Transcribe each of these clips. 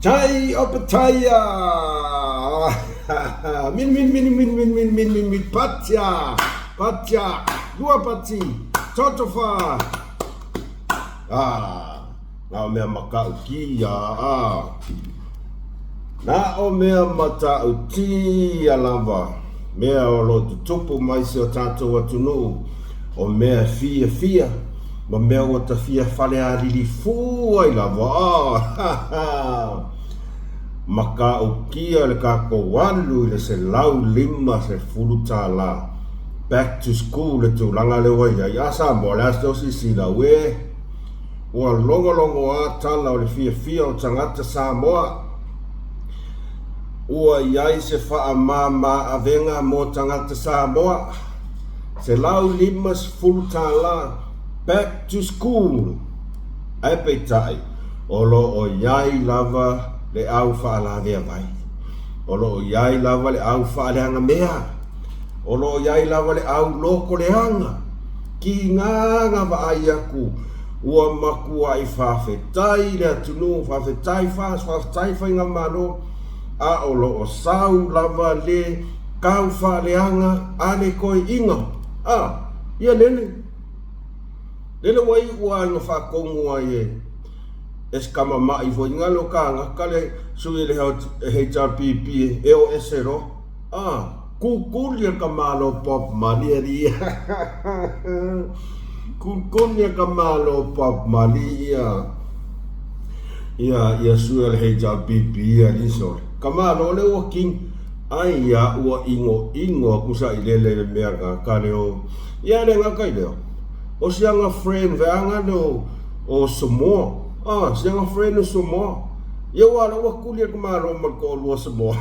Tai o Petaia! Mini mini mini mini mini mini mini mini mini patia! Patia! Lua pati! Toto fa! Ah, na o mea matautia, ah. Na o mea matautia lava, mea o lo o tutupu mai si o tatou atunuu, o mea e fiafia, ma mea ua tafia falealili fū ai lava, ah! Matautia le tatou alu i le $150 back to school le tulaga lea ua i ai. A Samoa, o le a se tau silasila, uē, ua logologo a tala o le fiafia o tagata Samoa. Ua i ai se faamama avega mo tagata Samoa, $150 back to school. Ae peitai, o lo o i ai lava le au faalavea vai. O lo o i ai lava le au faaleaga mea. O lo o i ai lava le au lokoleaga. Kīnā ngā vaai aku, ua makuaʻi faafetai le atunuu, faafetai FAST, faafetai Faigamalo, a o lo o sau lava le kau faaleaga a le toeaina. A, ia lele. Lele ua iu a ina faatonu ai e e se tama maʻi foi na le o kānaka le sui o le HRPP e o ese loa. A, kukuli e ka Malo Bob Marley alii ia. Kukuli e ka Malo Bob Marley ia ia ia sui o le HRPP alii sole. Ka Malo le ua king ai ia ua ʻinoʻino aku saʻilele le mea na ka leo ia le gata i lea. O sianga friend veaga le o Samoa. Ah, sianga friend o Samoa. Ia ua ala ua kuli e ka Malo ma le toʻalua Samoa.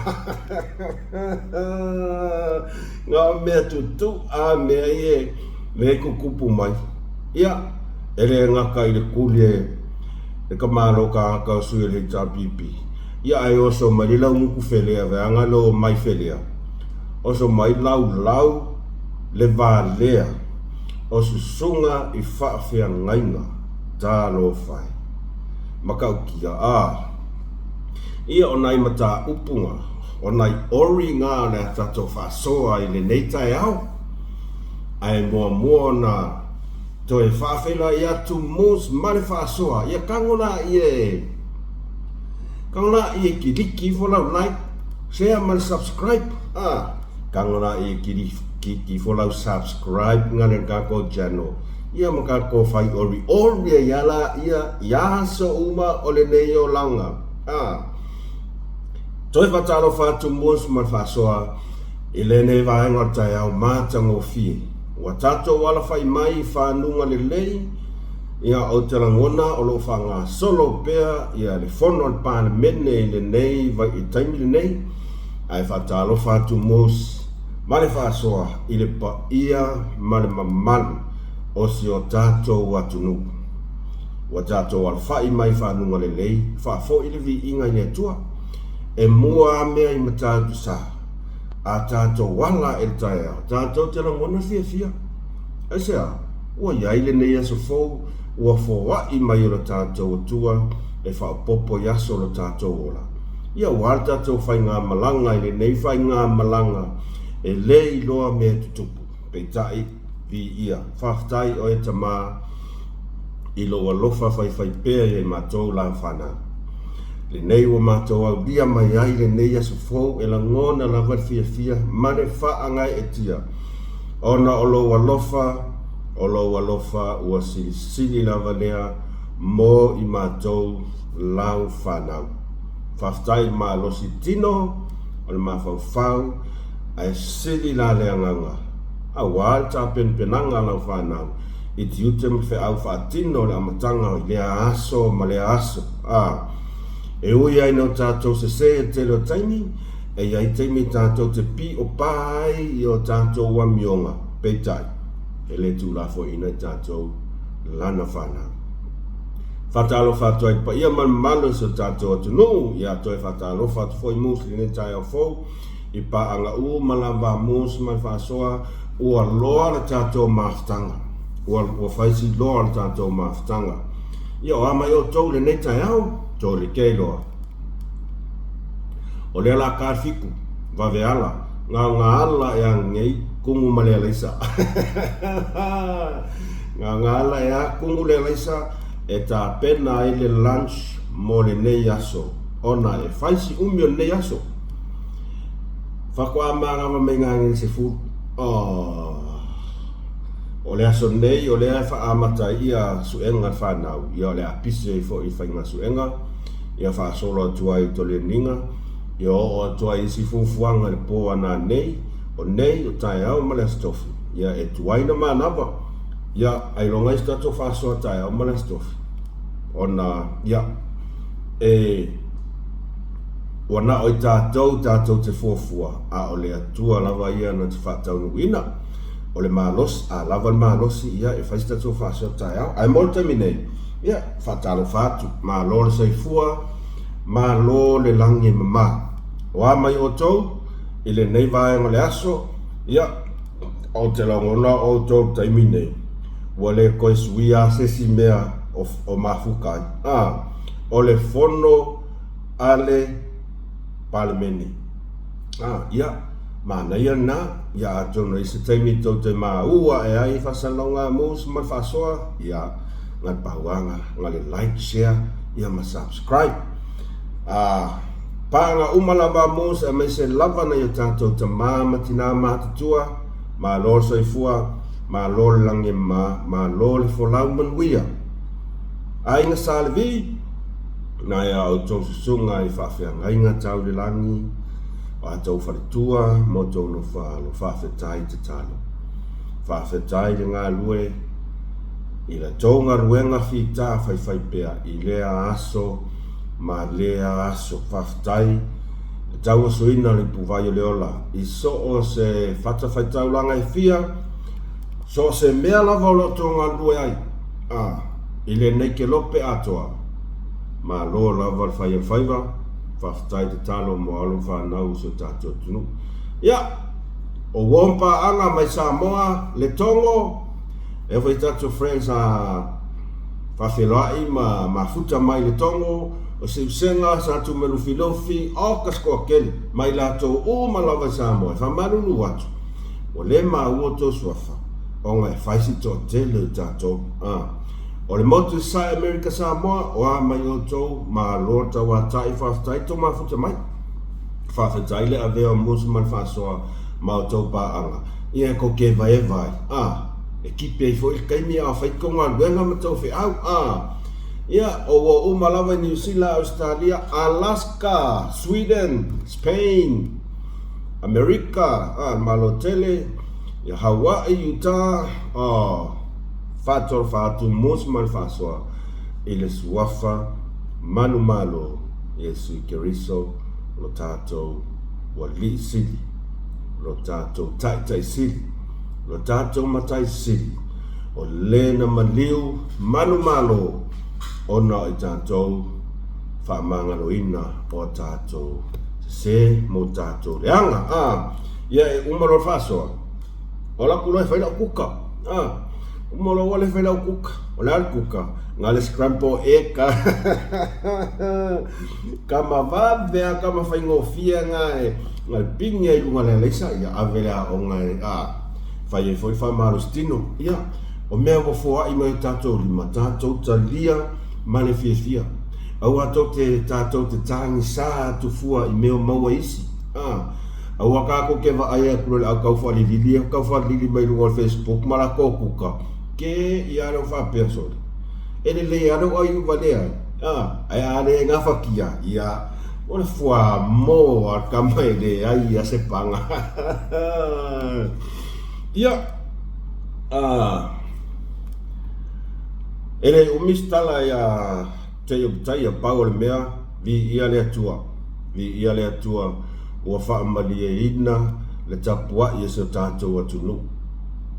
Ngā mea tutuʻa mea ia le tutupu mai. Ia, e le gata i le kuli e ka Malo kānaka o sui o le HRPP. Ia ae oso mai le lau muku felea veaga le o mai felea. Oso mai laulau le valea o susuga i faafeagaiga. Talofa e. Matautia, a. Ia o nai mataupu nga, o nai ori nga o le a tatou faasoa i lenei taeao, ae muamua ona toe faafeiloai atu Moose ma le faasoa, ia tago laia e, tago laia e kiliki ifo lau like, share ma le subscribe, a, tago laia e kiliki ifo lau subscribe nga le tatou channel, ia ma tatou fai ori ori ai a laia i aso uma o lenei olaga, a. Toe faatalofa atu Moose ma le faasoa i lenei vaega o le taeao matagofie. Ua tatou alafai mai i fanuga lelei, ia ou te lagona o lo o faagasolo pea ia le fono a le Palemene i lenei vaitaimi lenei, ae faatalofa atu Moose ma le faasoa i le paia ma le mamalu o si o tatou atunuu. Ua tatou alafai mai i fanuga lelei, faafoi le viiga i le Atua. E mua a mea i Matautu-sa, a tatou ala e le taeao, tatou te lagona fiafia. Aisea? Ua i ai lenei aso fou ua foai mai e lo tatou Atua e faaopoopo i aso o lo tatou ola. Ia ua le tatou faigamalaga i lenei faigamalaga e le iloa mea e tutupu. Peitai, viia, faafetai oe Tama i lou alofa faifaipea i ai matou lau fanau. Lenei ua matou aulia mai ai lenei aso fou e lagona lava le fiafia ma le faagaeetia ona o lou alofa, o lou alofa ua silisili lava lea mo i matou lau fanau. Faafetai i le malosi tino o le mafaufau ae sili la le agaga aua le tapenapenaga a lau fanau i tiute ma feau faatino o le amataga i lea aso ma lea aso. A, e ui ai nō tātou sesē i le tele o taimi, e i ai taimi tātou te pīopa ai i o tātou amioga, peitai, e le tūlafoina i tātou lana whanau. Whakaalofa atu ai paia ma le mamalu o si o tātou atunuu, ia toe whakaalofa atu foi Moose i lenei taeao fou, i paaga uma lava a Moose ma le faasoa, ua loa le tatou mafutaga. Ua, ua faisi loa le tatou mafutaga. Ia o a mai outou i lenei taeao, tole kei loa. O lea la ka fiku, vave ala, ngaoga ala e angei, kugu ma le alaisa. Ngaoga ala e a kugu le alaisa e tapena ai le lunch mo lenei aso, ona e fai si umi o lenei aso. Faatoa manava mai ngā i 10. Oh. O le aso nei, o lea e faaamata ai ia suega whanau. Ia o le a pisi ai foi i whainga suega. Ia faasolo atu ai i toleniga. Ia oo atu ai isi fuafuaga i le po ana nei, o nei, o taeao ma le Aso Tofi. Ia e tuai na manava. Ia ailoga i se tatou faasoa taeao ma le Aso Tofi. Ona, ia, e, ua na o i tatou tatou te fuafua, a o le Atua lava ia na te faataunuuina. O le malosi, a lava le malosi, ia e fai se tatou faasoa taeao. Ae mo le taimi nei, ia, faatalofa atu, malo le soifua, malo le lagi e mama. O a mai outou i lenei vaega o le aso, ia, ou te lagona outou i le taimi nei, ua le toe suia lava se isi mea o mafuta ai. A, o le fono a le Palemene. A, ia, manaia lena, ia atonu e i ai se taimi tou te maua ae ai faasalalauga a Moose ma le faasoa, ia, nga le pauaga, nga le like, share, ia ma subscribe. A, paaga uma lava a Moose aemaise lava nai o tatou tama ma tina matutua, malo le soifua, malo le lagi e mama, malo le folau manuia. Aiga Sa Levi, nai a outou susuga i faafeagaiga tau i le lagi, o a outou faletua ma outou nofo-alo, faafetai tatalo. Faafetai le galue i la tou galuega fita faifaipea i lea aso ma lea aso. Faafetai le tauasoina o le ipuvai o le ola i so o se fatafaitaulaga e fia, so o se mea lava o lo o tou galulue ai, a, i lenei kelope atoa. Malo lava le fai o le faiva, faafetai tatalo mo alo ma fanau o si o tatou atunuu. Ia, o uo ma paaga mai Samoa, le Togo, e foi tatou friends a faafeiloai ma mafuta mai le Togo, o Siusega, Sa Tumelufilufi, o ka Sikoakele, ma i latou uma lava i Samoa e faamalulu atu, ua le maua outou suafa, ona e fai si toatele o tatou. A, o le motu i Sae Amerika Samoa, o a mai outou, malo le tauatai, faafetai tou mafuta mai. Faafetai le avea o musu ma le faasoa ma outou paaga, ia e tou tevaeva ai, a, e kipi ai foi le taimi a o fai tou galuega ma tou feau, a, ia, o ua uma lava i Niu Sila, Ausetalia, Alaska, Sweden, Spain, Amerika, a, le Malo tele, ia Hawaii, Utah, a, faatalofa atu musu ma le faasoa i le suafa manumalo Iesu Keriso lo tatou Alii Sili, lo tatou Taitai Sili, lo tatou Matai Sili, o le na maliu manumalo ona o i tatou faamagaloina o a tatou sese mo tatou leaga. A, ia e uma loa le faasoa, o alu atu loa e fai lau kuka. A, uma loa ua le fai lau kuka. O le a le kuka? Na le scramble egg. Kama vave a kama faigofie nga e nga le pigi ai luga le alaisa ia ave le aoga e a fai ai foi le faamalositino. Ia, o mea ua foai mai o tatou lima, tatou talia ma le fiafia. Aua tou te tatou te tagisa atu fua i mea o maua isi. A, aua tatou te vaai atu loa i le au taufaalilili ia taufaalilili mai luga o le Facebook ma latou kuka, ke ia le faapea sole. E lelei lava lou ai valea ai. A, ae a le gafatia, ia, o le fuamo a le tama e leai ia se paga. Ia, a, e le umi se tala ia te i Obataia, pau o le mea, viia le Atua, viia le Atua ua faamalieina le tapuai e si o tatou atunuu.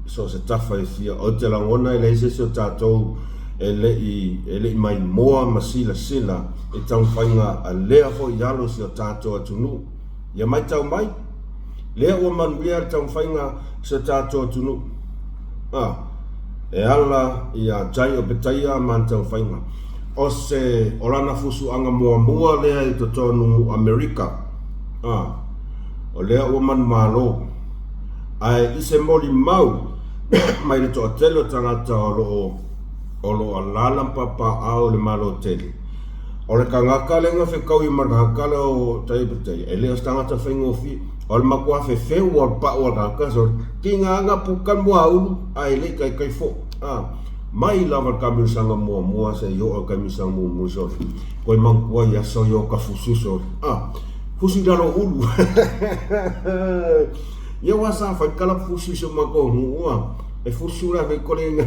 So o se tafa e fia, ou te lagona e leai se isi o tatou e le i, e le i maimoa ma silasila i taumafaiga a lea foi alo i si o tatou atunuu. Ia matau mai, lea ua manuia le taumafaiga i si o tatou atunuu. A, e ala ia Jai Obetaia ma ana taumafaiga. O se, o lana fusuaga muamua lea i totonu Amerika. A, o lea ua manumalo. Ae i se molimau mai le toatele o tagata o lo o o lo o alaala ma papaaao i le Malo tele, o le tagata lea na fetaui ma le tagata lea o Taipei, e le o se tagata faigofie. O le matua fefeu o le pau a le tagata sole, tiga na puka le muaulu ae le i taitai foi. A, mai lava i le kamiusaga muamua seia oo i le kamiusaga mulimuli sole, toe manatua i aso ia o tafusu sole. A, fusu i lalo o ulu. Ia aua sa fai kala fusu i si o matou nuu a, e fusu la nei kole ina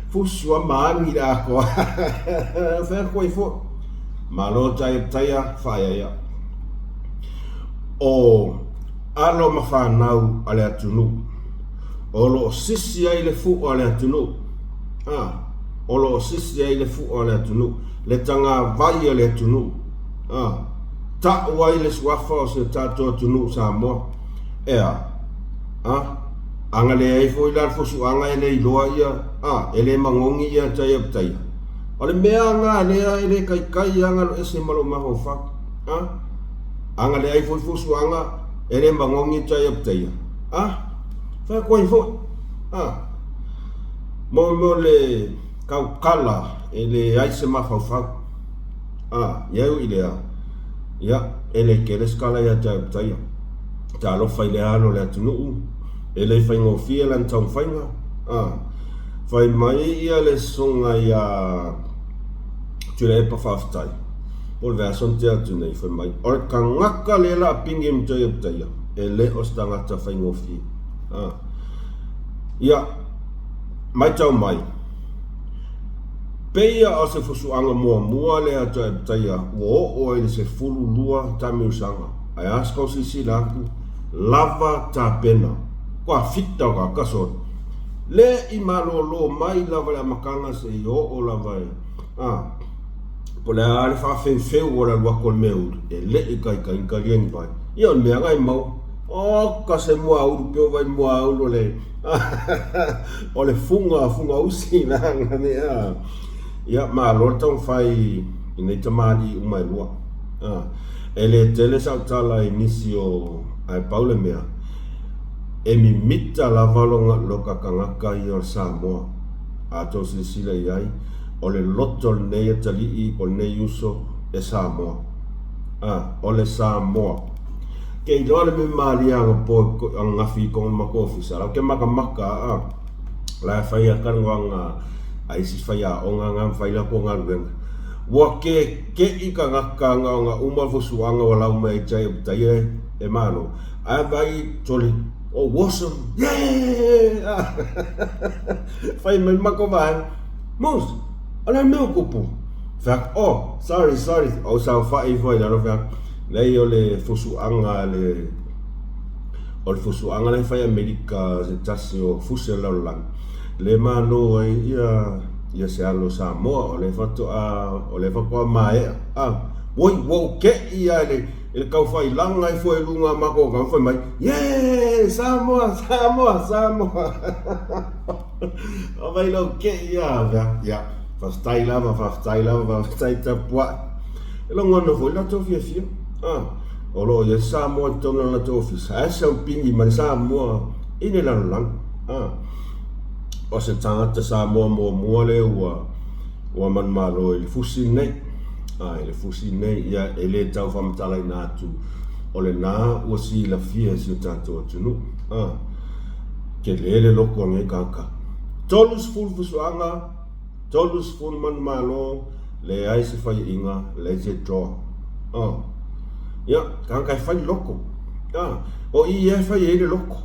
fusu a ma agi le atoa. Fai atu ai foi, Malo taia taia faaeaea. O alo ma fanau a le atunuu, o lo o sisi ai le fua a le atunuu, a, o lo o sisi ai le fua a le atunuu, le tagavai a le atunuu, a, tau ai le suafa o si o tatou atunuu Samoa. E a? A, a na leai foi la le fusuaga e le iloa ia, a, e le magogi ia taia taia. O le mea na lea e le taitai lava na alu ese ma lou mafaufau. A, a na leai foi fusuaga e le magogi taia taia. A, fai atu ai foi. A, mo mo le tautala e leai se mafaufau. A, ia ui i lea, ia, e le tele se tala ia te au Taia. Talofa i le alo o le atunuu, e le faigofie lana taumafaiga. A, fai mai ia le susuga ia Tuilaepa Faafetai, po o le vaiaso na tea atu nei, fai mai, o le tagata lea la a pigi ma Taia Taia, e le o se tagata faigofie. A, ia, matau mai, Peia o se fusuaga muamua lea a Taia ua oo ai i le 12 tamiusaga, ae a se tau silasila atu, lava tapena, kua fita o ka solo. Le i malolo mai lava le amataga seia oo lava i, a, po o le a le faafeufeu o le alu atu o le mea uli, e le i taitai ni talia ni vai. Ia o le mea na e maua, oka se muaulu pe ova i le muaulu o le o le fuga, fuga usi na mea. Ia, malo le taumafai i nei tamalii uma e lua. E le tele sau tala i nisi o, ae pau le mea, e mimita lava lota tagata ia o le Samoa. A tou silasila i ai, o le loto lenei atalii po o lenei uso e Samoa. O le Samoa. Ke iloa le mea malie anapo ananafi i totonu o le matou ofisa, la ou te matamata a, la e fai a talanoaga a isi faiaoga na ma fai latou galuega. Ua keke'i tagata na ona uma le fusuaga ua lau mai ai tai tai e malo. Ae vaai sole, oh awesome, yeah! Fai mai le matou vaega, Moose, o le a le mea ua tupu? Fai atu, oh, sorry, sorry, ou saofai ifo ai i lalo fai atu, leai o le fusuaga a le, o le fusuaga la e fai i Amerika se tasi o fusi o le lalolagi, le malo ai ia, ia se alo o Samoa, o lea faatoa, o lea faatoa maea, ah, oi, ua ou te'i lava i le, i le taufailaga ifo i luga o matou tama fai mai, yeah, Samoa, Samoa, Samoa. O vai lau keʻi ia avea. Ia, faafetai lava, faafetai lava, faafetai tapuai. E lagona foi le latou fiafia. Ah, o lo o i ai Samoa i totonu o le latou ofisa, ae sau pigi mai le Samoa i le lalolagi. Ah, o se tagata Samoa muamua lea ua ua manumalo i le fusi lenei. Ah, i le fusi lenei, ia, e le tau faamatalaina atu o lena ua silafia e si o tatou atunuu. Ah, Tele le loto o lenei tagata. 30 fusuaga, 30 manumalo, leai se faiaiga, leai se draw. Oh. Ia, tagata e fai loto. Ah, o i ia e fai ai le loto.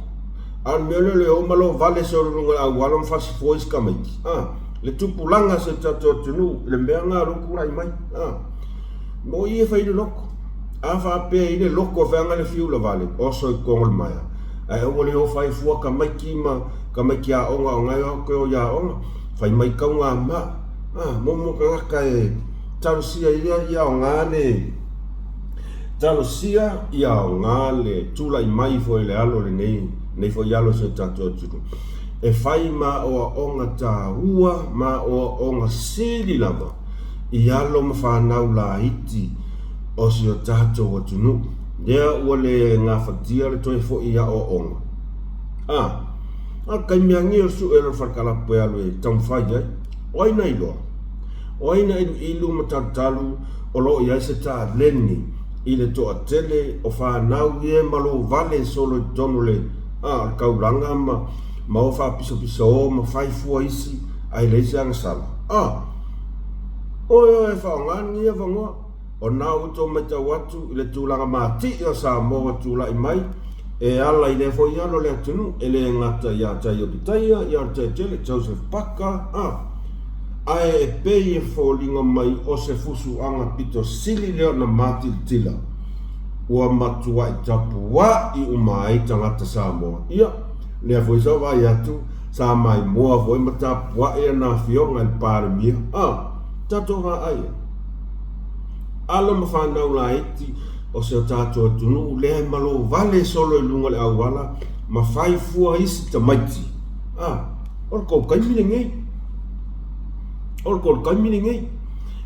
A o le mea lea o le o ma lovale solo i luga o le auala ma fasifoa isi tamaiti. Ah, le tupulaga o si o tatou atunuu, le mea lena o lea ua tulai mai. Ah, o i e fai ai le loto. A faapea i le loto e fai ana le fiu lavale, oso i totonu o le maea. Ae aua le o fai fua tamaiti ma tamaiti aoga o nae o toe o i aoga. Fai mai tauga ma, a, momo tagata e talosia ia ia aoga le, talosia ia aoga le tulai mai foi le alo lenei, lenei foi alo o si o tatou atunuu. E fai ma aoaoga taua ma aoaoga sili lava i alo ma fanau laiti o si o tatou atunuu. Lea ua le gafatia le toe foʻi i aʻoaʻoga. A, a le taimi agi o le suʻe o le falekalapu e alu e taumafai ai. O ai na iloa? O ai na ʻiluʻilu ma talutalu o lo o i ai se taleni i le toatele o fanau ia e malo vale solo i totonu o le, a, o le taulaga ma, ma o faapisopisoo ma fai fua isi ae leai se agasala? A, oe oe e faaaoga lenei avanoa. O na ua tou matau atu i le tulaga mati'i o Samoa ua tulai mai e ala i lea foi alo o le atunuu, e le gata ia Taia Pitaia, ia Letaitele, Joseph Parker, a. Ae e pei e foliga mai o se fusuaga pito sili lea ona matilatila ua matuai tapua'i uma ai tagata Samoa. Ia, lea foi sa vaai atu, sa maimoa foi ma tapua'i ana afioga i le Palemia, a. Tatou vaai ai. Alo ma fanau laiti o si o tatou atunuu lea e malo vale solo i luga o le auala ma fai fua isi tamaiti. A, o le tou taimi lenei. O le tou taimi lenei.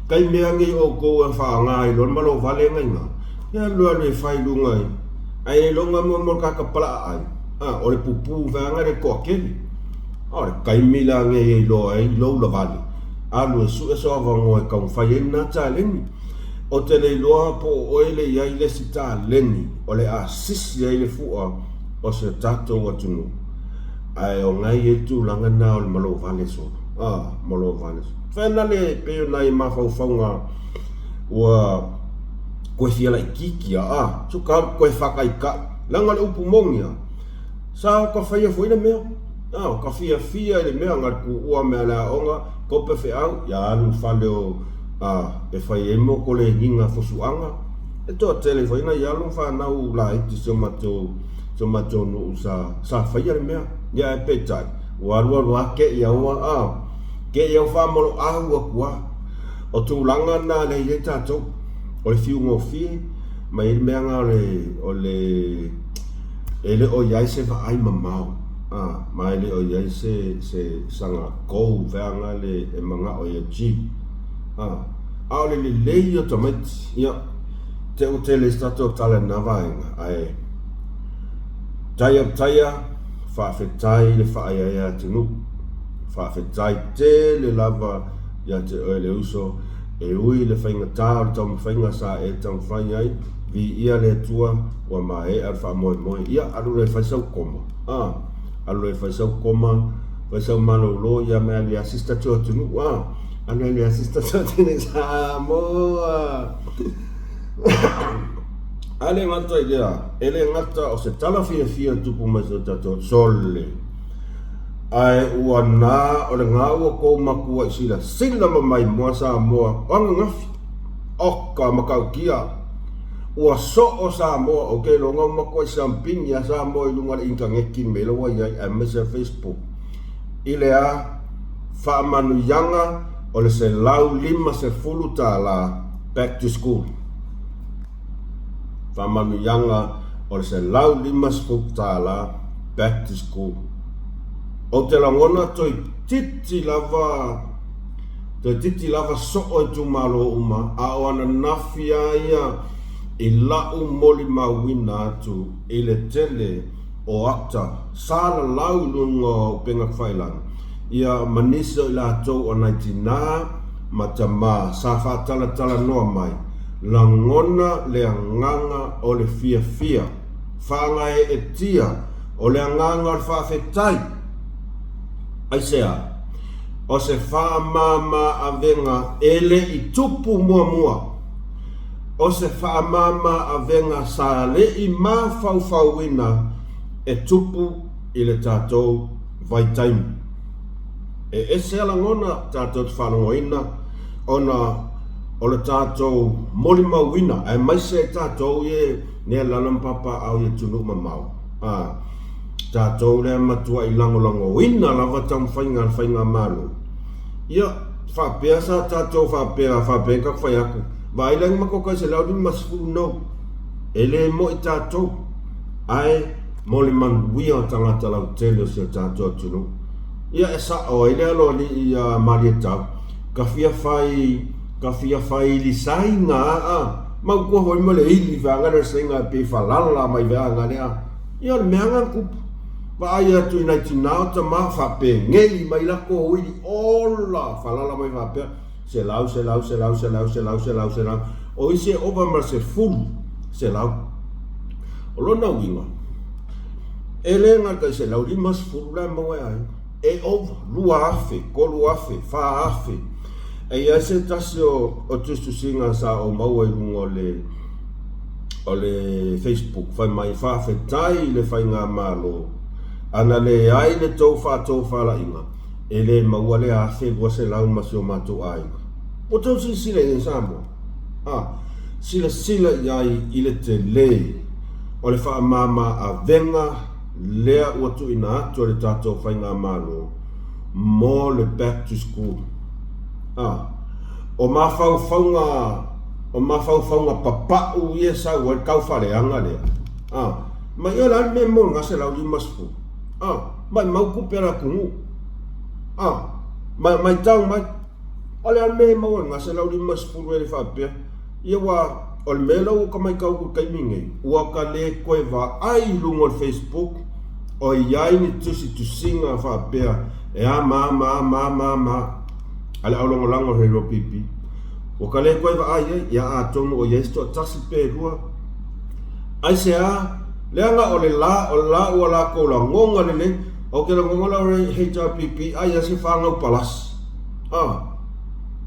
Kai mea nei outou e faaaoga ai loa le malo vale na iina, e alu alu e fai i luga i, ae iloga mo mo le tagata palaaai. A, o le pupu vaega le toatele. A o le taimi la nei e iloa ai lou lavale. Alu e sue so avanoa e taumafai ai lena taleni. Ou te le iloa po o oe le i ai le isi taleni o le a sisi ai le fua o si o tatou atunuu. Ae o na e i ai le tulaga lena o le malo vale solo. Ah, malo vale solo. Finally, pei o nai mafaufauga ua koe fia laitiiti a, ah, so ka koe whakaikai. Leaga le upu moni a, sa ka whaia foi le mea. Ah, ka fiafia i le mea na le tuua mea le aoga, kope feau, ia alu i le fale o, ah, e fai ai mo koleniga fusuaga. E toatele foi nai alo ma fanau laiti si o matou, si o matou nuu sa, sa faia le mea. Ia ae peitai, ua alualu lava kei au a, ah, kei au faamaloau atu lava. O tulaga na lea e i ai tatou, o le fiu gofie, ma e i ai le mea na o le, o le, e le o i ai se vaai mamao, a, ma e le o i ai se, se saga goal feaga le e manao e achieve, a. A o le lelei o tamaiti, ia, te ua tele se tatou tala i lena vaega, ae taia taia, faafetai i le faaeaea atunuu, faafetai tele lava ia te oe le uso, e ui i le faigata o le taumafaiga sa e taumafai ai, Viia le Atua ua maea le faamoemoe. Ia, alu loa e fai sau koma. A, alu loa e fai sau koma, fai sau malolo, ia me alu ia sister to atunuu. A, alu alu ia sister to atunuu Samoa. A le gata i lea, e le gata o se tala fiafia tupu mai se tatou sole. Ae ua na o le gā ua kou matua i sila sila ma mai moa Samoa o ananafi. Oka matautia, ua soo Samoa, ou te iloa na uma atu ai siampini a Samoa i luga o le initaneti i le mea la ua i ai aemaise le Facebook i le a faamanuiaga o le $150 back to school. Faamanuiaga o le $150 back to school. Ou te lagona toeitiiti lava Toeitiiti lava soo itumalo uma, a o ananafi a ia i la'u molimauina atu i le tele o ata sa lalau i luga o upega tafailagi, ia ma nisi o i latou o nai tinā ma tamā sa faatalatalanoa mai, lagona le agaga o le fiafia, faagaeetia o le agaga o le faafetai. Aisea? O se faamama-avega e le i tupu muamua. O se faamama-avega sa le i mafaufauina e tupu i le tatou vaitaimi. E ese a lagona tatou te faalogoina ona o le tatou molimauina aemaise ai tatou ie nei alala ma papaaao i atunuu mamao. A. Tatou lea matuai lagolagoina lava taumafaiga a le Faigamalo. Ia, faapea sa tatou faapea, faapea ka fai atu, vaai la ni matou tai 150 no. E le mo'i tatou, ae mo le manuia o tagata lautele o si o tatou atunuu. Ia, e sa'o ai le aloalii ia Malietau, ka fia fai, ka fia fai lisaiga aa. Mautua foi ma le ili vaega lea o le saiga e pei falala mai vaega lea. Ia o le mea lava na tupu. Vaai atu i nai tina o tama faapenei mai latou uili ola falala mai faapea selau selau selau selau selau selau selau o isi e ova ma le 10%. O lona uiga, e le gata i 150 la e maua e aiga, e ova 2,000, 3,000, 4,000. E i ai se tasi o tusitusiga sa ou maua i luga o le o le Facebook fai mai, Faafetai i le Faigamalo, ana leai le tou faatofalaiga, e le maua le 1,200 ma si o matou aiga. Ua tou silasila i ai Samoa? A, silasila i ai i le tele o le faamama avega lea ua tuuina atu e le tatou Faigamalo mo le back to school. A, o mafaufauga, o mafaufauga papau ia e sau ai le taufaaleaga lea. A, mai o le a le mea e mo le 150? A, maimau tupe a le atunuu. A, ma, maitau mai. O le a le mea e maua i le 150 e le faapea, ia ua, o le mea la ua ta maitau atu i le taimi nei, ua ta le toe vaai i luga o le Facebook o i ai ni tusitusiga faapea e a ma a ma a ma a ma a ma a a le aulagolago o le HRPP. Ua ta le toe vaai ai, ia atonu o i ai se toatasi pe lua. Aisea? Leaga o le la, o le la ua latou lagona lelei, ou te lagona la o le HRPP ai a se fanau palasi. A,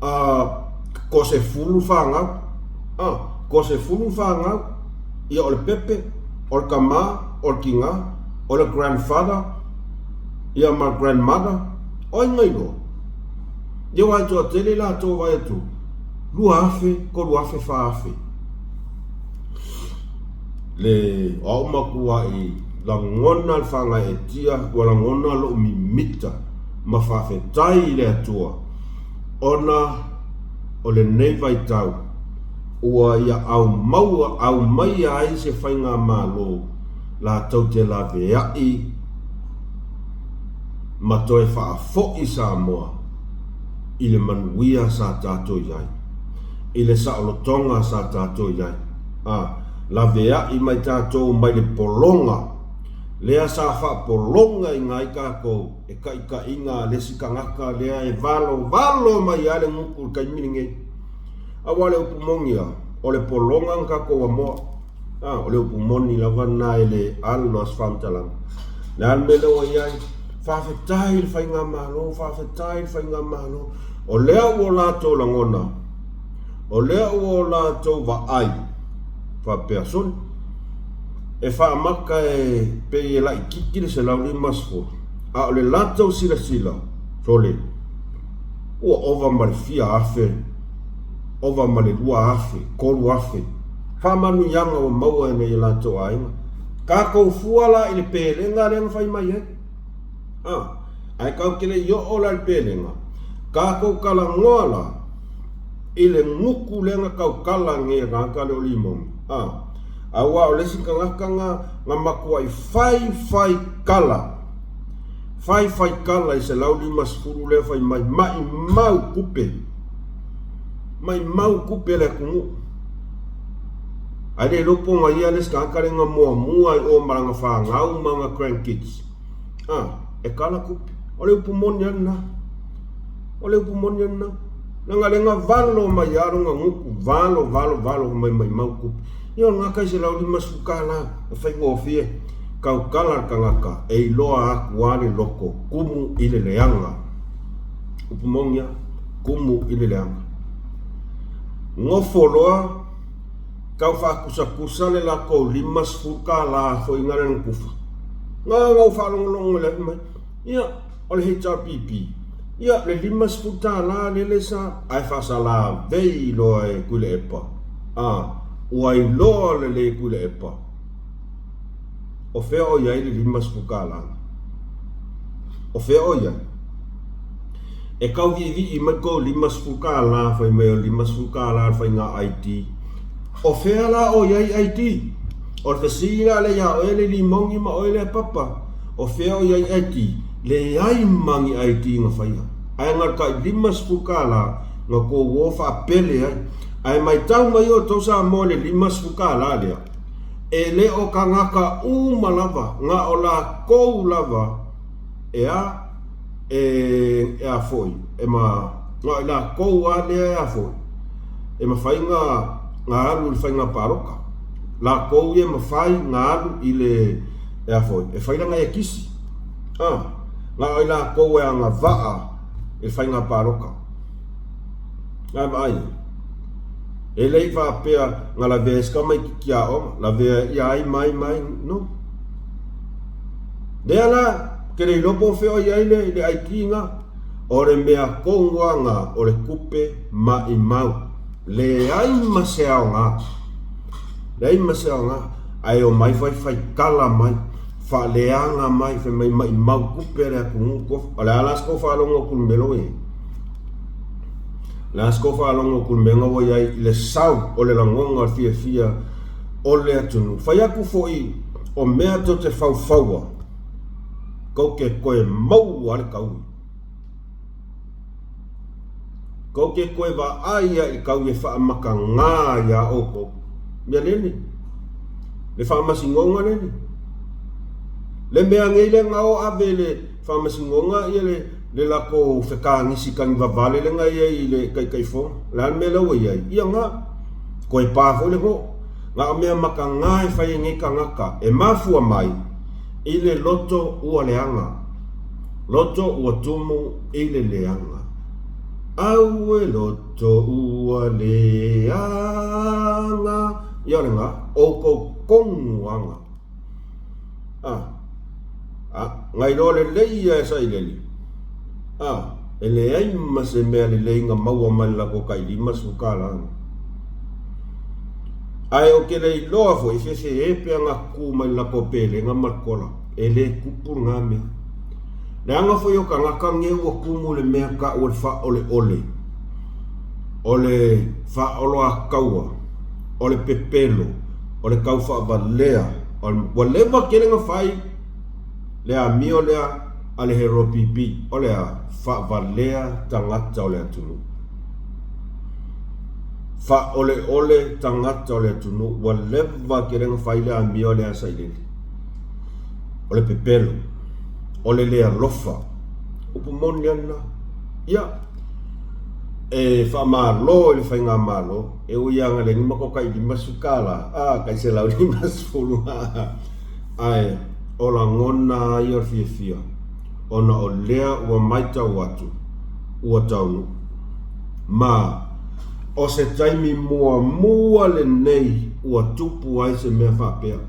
a, ko se fulu fanau. A, ko se fulu fanau. Ia o le pepe, o le tama, o le tina, o le grandfather, ia ma le grandmother. O ai na iloa? Ia aua e toatele latou vaai atu, 2,000, 3,000, 4,000. Le, o au matuai lagona le faagaeetia, ua lagona lou mimita ma faafetai i le Atua ona o lenei vaitau ua ia aumaua, aumaia ai se faigamalo latou te laveai ma toe faafoi Samoa i le manuia sa tatou i ai, i le saolotoga sa tatou i ai. A, laveai mai tatou mai le pologa lea sa faapologaina ai tatou e taitaiga a le isi tagata lea e valovalo mai lava le gutu i le taimi lenei. Aua o le upu moni lava, o le pologa na tatou amoa. A, o le upu moni lava lena e le alo a se faamatalaga. O le a le mea lea ua i ai? Faafetai i le Faigamalo, faafetai i le Faigamalo. O lea ua latou lagona, o lea ua latou vaai, faapea, Sole, e faamata e pei e laitiiti le 150, a o le latou silasila, sole, ua ova ma le fia afe, ova ma le 2,000, 3,000 faamanuiaga ua maua e nai o latou aiga. Tatou fua la i le pelega lea na fai mai ai. A, ae tatou te le i oo la i le pelega, tatou talanoa la i le gutu lea na tautala nei e le tagata lea o Limogi. A, aua o le isi tagata na, na matuai fai fai tala, fai fai tala i 150 lea fai mai, maimau tupe, maimau tupe a le atunuu. Ae le iloa po o na ia le isi tagata lea na muamua i o ma lana fanau ma ana grandkids. A, e kala tupe. O le upu moni lava lena. O le upu moni lava lena. Leaga lea na valo mai lava lona gutu, valo, valo, valo mai maimau tupe. Ia o lena tai 150 tala, e faigofie. Tautala le tagata e iloa atu lava le loto, tumu i le leaga. Upu moni lava, tumu i le leaga. Nofo loa, tau faatusatusa le latou 50 tala foi na lea na tufa. Na ona ou faalogologo i le mai, ia, o le HRPP, ia, le 50 tala lele sa, ae faasalavei loa e Tuilaepa. A, ua iloa lelei e Tuilaepa, o fea o i ai le 50 tala. O fea o i ai? E tau viivii mai tou 50 tala fai mai o le 50 tala le faiga ID. O fea la o i ai ID? O le fesili la lea ia oe le Limogi ma oe lea Papa, o fea o i ai ID? Leai ma ni ID na faia. Ae na o le tai 50 tala na tou o faapele ai. Ae maitau mai outou Samoa i le 50 kālā lea, e le o kagaka uma lava, na o lakou lava e a, e, e a foi, e ma, na o i lakou a lea e a foi, e mafai na, na alu i le faiga palota. Lakou ia e mafai na alu i le, e a foi, e fai lana ekisi. A, na o i lakou e agavaa i le faiga palota. Ae vaai i ai. E le i faapea na lavea ai si tamaitiiti aoga, lavea ia ai ma ai ma ai, no. Lea la, ou te le iloa po o fea o i ai le, le ID na. O le mea tonu lava na, o le tupe maimau. Leai ma se aoga. Leai ma se aoga. Ae omai faifaitala mai, faaleaga mai, fai mai maimau tupe a le atunuu. O le a la se tou faalogo atu i le mea lea ua i ai? O le a se tou faalogo atu i le mea lena ua i ai i le sau o le lagona o le fiafia o le atunuu? Fai atu foi o mea tou te faufaua, tou te toe maua lava le taui. Tou te toe vaai lava i le taui e faamatagā iā outou. Mea leni, le faamasinoga leni. Le mea nei lea na o ave i le Faamasinoga ia le le latou fekagisi tagivavale lea na i ai i le Taitaifono. O le a le mea lea ua i ai? Ia na. Toe pa foi le noo. Na o mea matagā e fai e nei tagata e mafua mai i le loto ua leaga. Loto ua tumu i le leaga. Aue loto ua leaga. Ia o lena, outou konuaga. A, a, na iloa lelei ia e sailele, a, e leai ma se mea lelei na maua mai le latou tai 50 tala na. Ae ou te le iloa foi e fefe pe ana tu mai le latou pelega ma le kola, e le tupu lena mea. Leaga foi o tagata nei ua tumu i le mea tau o le faaoleole, o le faaoloataua, o le pepelo, o le taufaavalea, o le, ua leva tele na fai le amio lea a le HRPP, o le a? Faavalea tagata o le atunuu. Faaoleole tagata o le atunuu, ua leva tele na fai le amio lea a Sailele. O le pepelo, o le le alofa, upu moni lava lena. Ia, e faamalo i le Faigamalo, e ui lava ina leai ni matou tai 50 tala, a, tai 150 lava, ae o lagona lava ia o le fiafia, ona o lea ua matau atu ua taunuu. Ma, o se taimi muamua lenei ua tupu ai se mea faapea.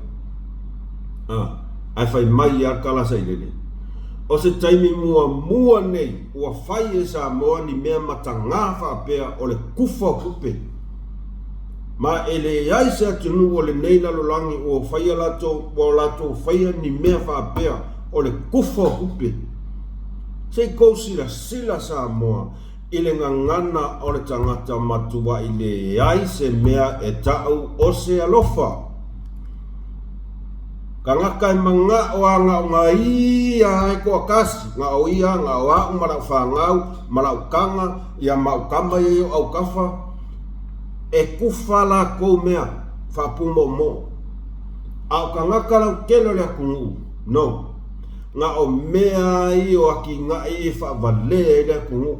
A, ae fai mai lava le tala sailele, o se taimi muamua nei ua fai e Samoa ni mea matagā faapea o le kufa o tupe. Ma e leai se atunuu o lenei lalolagi ua faia latou, ua latou faia ni mea faapea o le kufa o tupe. Se i tou silasila Samoa i le gagana o le tagata matuai leai se mea e ta'u o se alofa. Tagata e mana'o a na o na ia a e toatasi, na o ia, na o a'u ma la'u fanau, ma la'u taga, ia ma a'u tama ia i o'u autafa, e kufa latou mea faapumoomoo. A o tagata lautele o le atunuu, no. Na o mea a ia o atinae ia e faavalea ai le atunuu.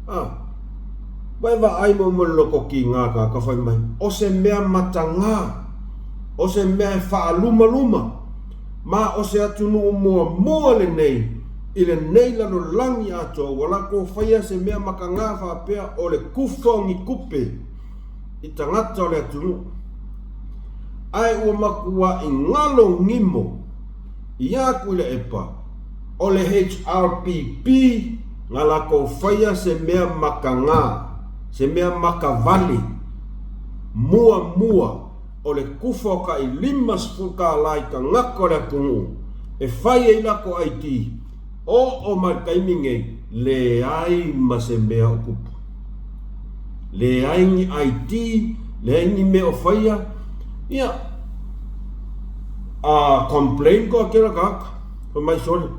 A, ua e vaai mo mo le loto kīgā tagata fai mai, o se mea matagā, o se mea e faalumaluma, ma o se atunuu muamua lenei i lenei lalolagi atoa ua latou faia se mea matagā faapea o le kufa o ni tupe i tagata o le atunuu. Ae ua matuaʻi galo gimo Ia Tuilaepa, o le HRPP na latou faia se mea matagā, se mea matavale, muamua o le kufa o tai 50 tālā i tagata o le atunuu e fai ai latou ID, oo mai le taimi nei, leai ma se mea o tupu. Leai ni ID, leai ni mea o faia, ia, a complain koa kela tagata, fai mai sole,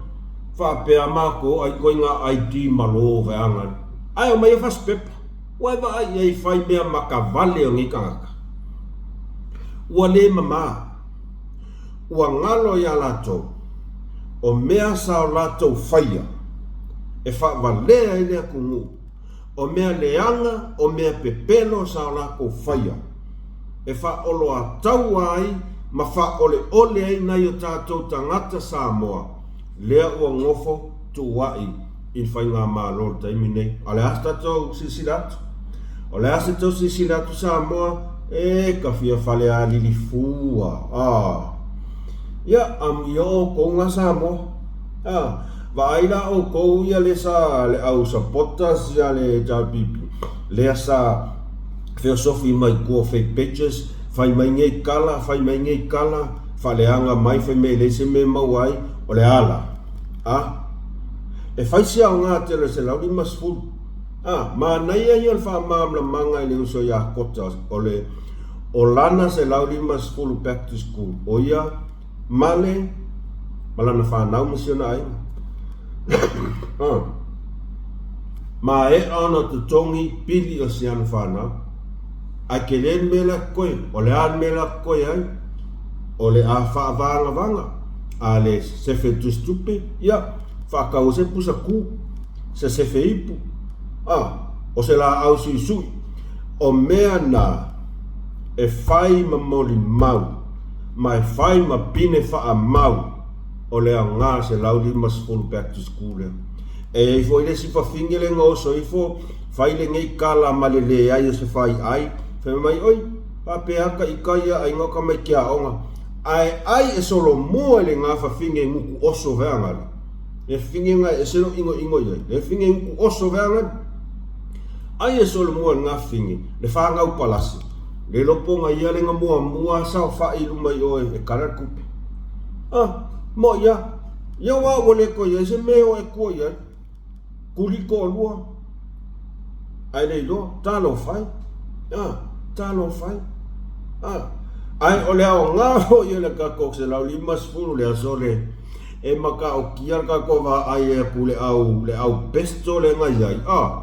faapea matou ai koe ngā ID malo feaga. Ae omai e fasi pepa. Ua e vaai i ai i fai mea makavale o nei tagata? Ua le mamā. Ua galo iā latou, o mea sa o latou faia e faavalea ai le atunuu, o mea leaga, o mea pepelo sa o latou faia e faaoloataua ai ma faaoleole ai nai o tatou tagata Samoa, lea ua nofo tuua'i i le Faigamalo i le taimi nei. A o le a se tatou silasila atu? O le a se tou silasila atu Samoa? E ka fia falealili fua. Ah. Ia, amio outou na Samoa. Ah. Vaai la outou ia le sa le au supporters ia le HRPP. Lea sa feosofi mai tua o fake pages, fai mai nei kala, fai mai nei kala, faaleaga mai, fai mai e leai se mea e maua ai, o le a la? Ah. E fai se aoga tele o le 150. A, manaia ia o le faamalamalamaga i le uso ia Kota o le o lana 150 back to school, o ia male ma lana fanau ma si ona aiga. A, maea ona totogi pili o si ana fanau. Ae tele le mea la koe, o le a le mea la koe ai? O le a faavagavaga, a le sefe tusitupe, ia, faatau ai se pusa ku, se sefe ipu, a, o se laau suisui. O mea na e fai ma molimau, ma e fai ma pine faamau o le aoga 150 back to school lea. E i ai foi le isi fafine lea na oso ifo, fai lenei kala ma le leai o se faiai, fai mai, Oi, faapea ka ika ia aiga o tamaiti aoga. Ae ai e solomua i lena fafine nuku oso veagale. Le fafine na e ese lou inoino i ai. Le fafine nuku oso veagale. Ai e solomua i lena fafine, le fanau palasi. Le iloa po na ia le na muamua saofai i luma i oe e kala le tupe. Ah, moʻi a. Ia aua ua le toe i ai se mea e o e tua i ai. Kuli toalua, ae le iloa, talofa e, a, talofa e, a. Ae o le aoga foi o le tatou 150 le aso le e mataotia le tatou vaai atu le au le au pesto lea na i ai, a,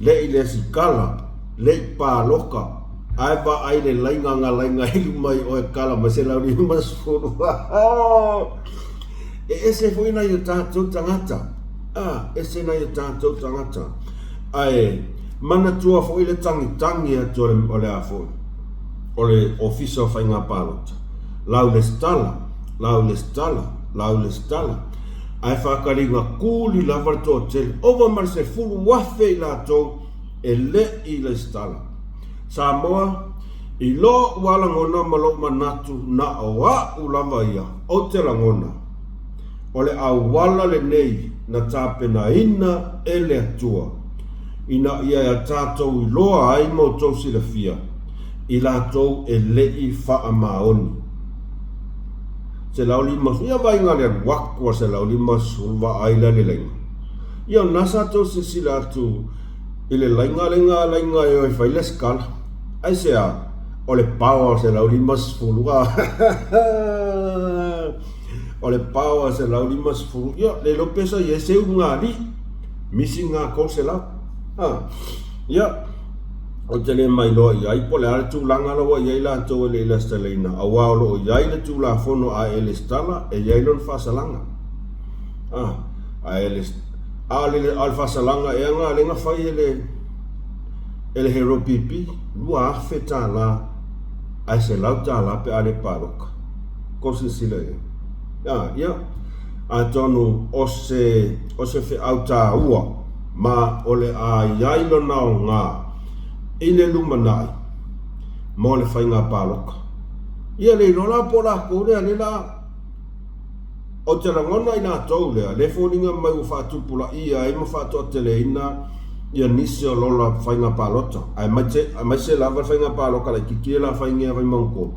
le i lesitala, le i paloka, ae vaai le laina na laina i luma i o e kala mai 150. E ese foi nai o tatou tagata, a, ese nai o tatou tagata. Ae manatua foi le tagitagi atu o le, o le a foi, o le Ofisa o Faiga Palota, lau lesitala, lau lesitala, lau lesitala. Ae faataliga kuli lava le toatele, ova ma le 10,000 i latou e le i lesitala. Samoa, I lo'u a lagona ma lo'u manatu na o a'u lava ia, ou te lagona, o le auala lenei na tapenaina e le Atua, ina ia e tatou iloa ai ma outou silafia, i latou e le i faamaoni. 150, ia vaaiga le alu atu a 150 vaai la le laina. Ia o lena sa tou silasila atu i le laina lena laina e o e fai le sikala. Aisea? O le pao a 150 a. O le pao a 150, ia, le iloa pe sa i ai se ulugalii. Misi lena 300. A. Ia, ou te le mailoa i ai po o le a le tulaga la ua i ai latou e le i lesitalaina, aua o lo o i ai le Tulafono a e lesitala, e i ai lona faasalaga. A. A e a o le, a o le faasalaga ea lena lea na fai e le E le hero pipi, $2,000 ae $100 pe a le paloka. Kou silasila i ai. A, ia, atonu o se, o se feau tāua ma o le a i ai lona aoga i le lumanai mo le faiga paloka. Ia le iloa la po o lakou lea le la Ou te lagona i latou lea, le foliga mai ua faatupulaia ai ma faatoateleina ia nisi o lola faiga palota, aemaise lava le faiga palota laitiiti ia la faingia Vaimauga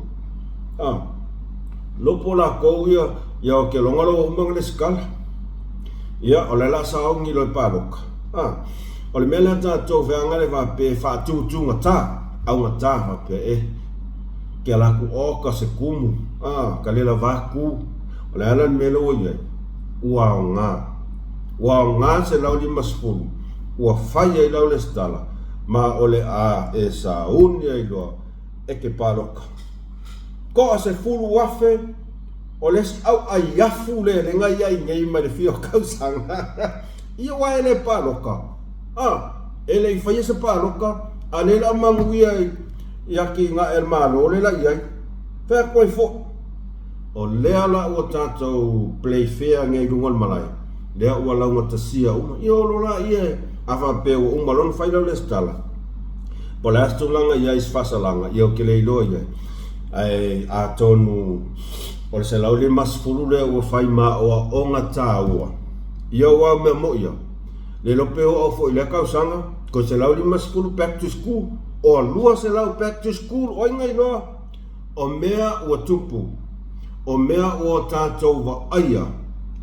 3. A, lopo lakou ia, ia o ke loga lo uma le sikala. Ia, o le la saogi loe paloka. A, o le mea lea tatou feaga le vape faatutugata, augata faapea e. Ke ala aku oka se kumu, a, ka lela vaku. O le a la le mea lea ua i ai? Ua aoga. Ua aoga 150, ua fai ai lau lesitala, Ma o le a e sauni ai loa e ke paloka. Toa 10,000 o le isi au ai afu le le ngai ai nei mai le fia o tausaga. Ia ua e le paloka. A, e le i faia se paloka, a le la manuia i atinae a le Malo le la i ai. Fai atu ai foi. O lea la ua tatou play fair nei i luga o le malae, lea ua laugatasia uma. Ia olo la ia a faapea ua uma loa ona fai lau lesitala, po o le a se tulaga i ai i se faasalaga, ia ou te le iloa i ai. Ae atonu o le 150 lea ua fai ma aoaoga taua, ia aua o mea moi ia, le iloa pe oo foi i lea tausaga, toe 150 back to school, or 200 back to school, o ai na iloa? O mea ua tupu, o mea ua o tatou vaaia,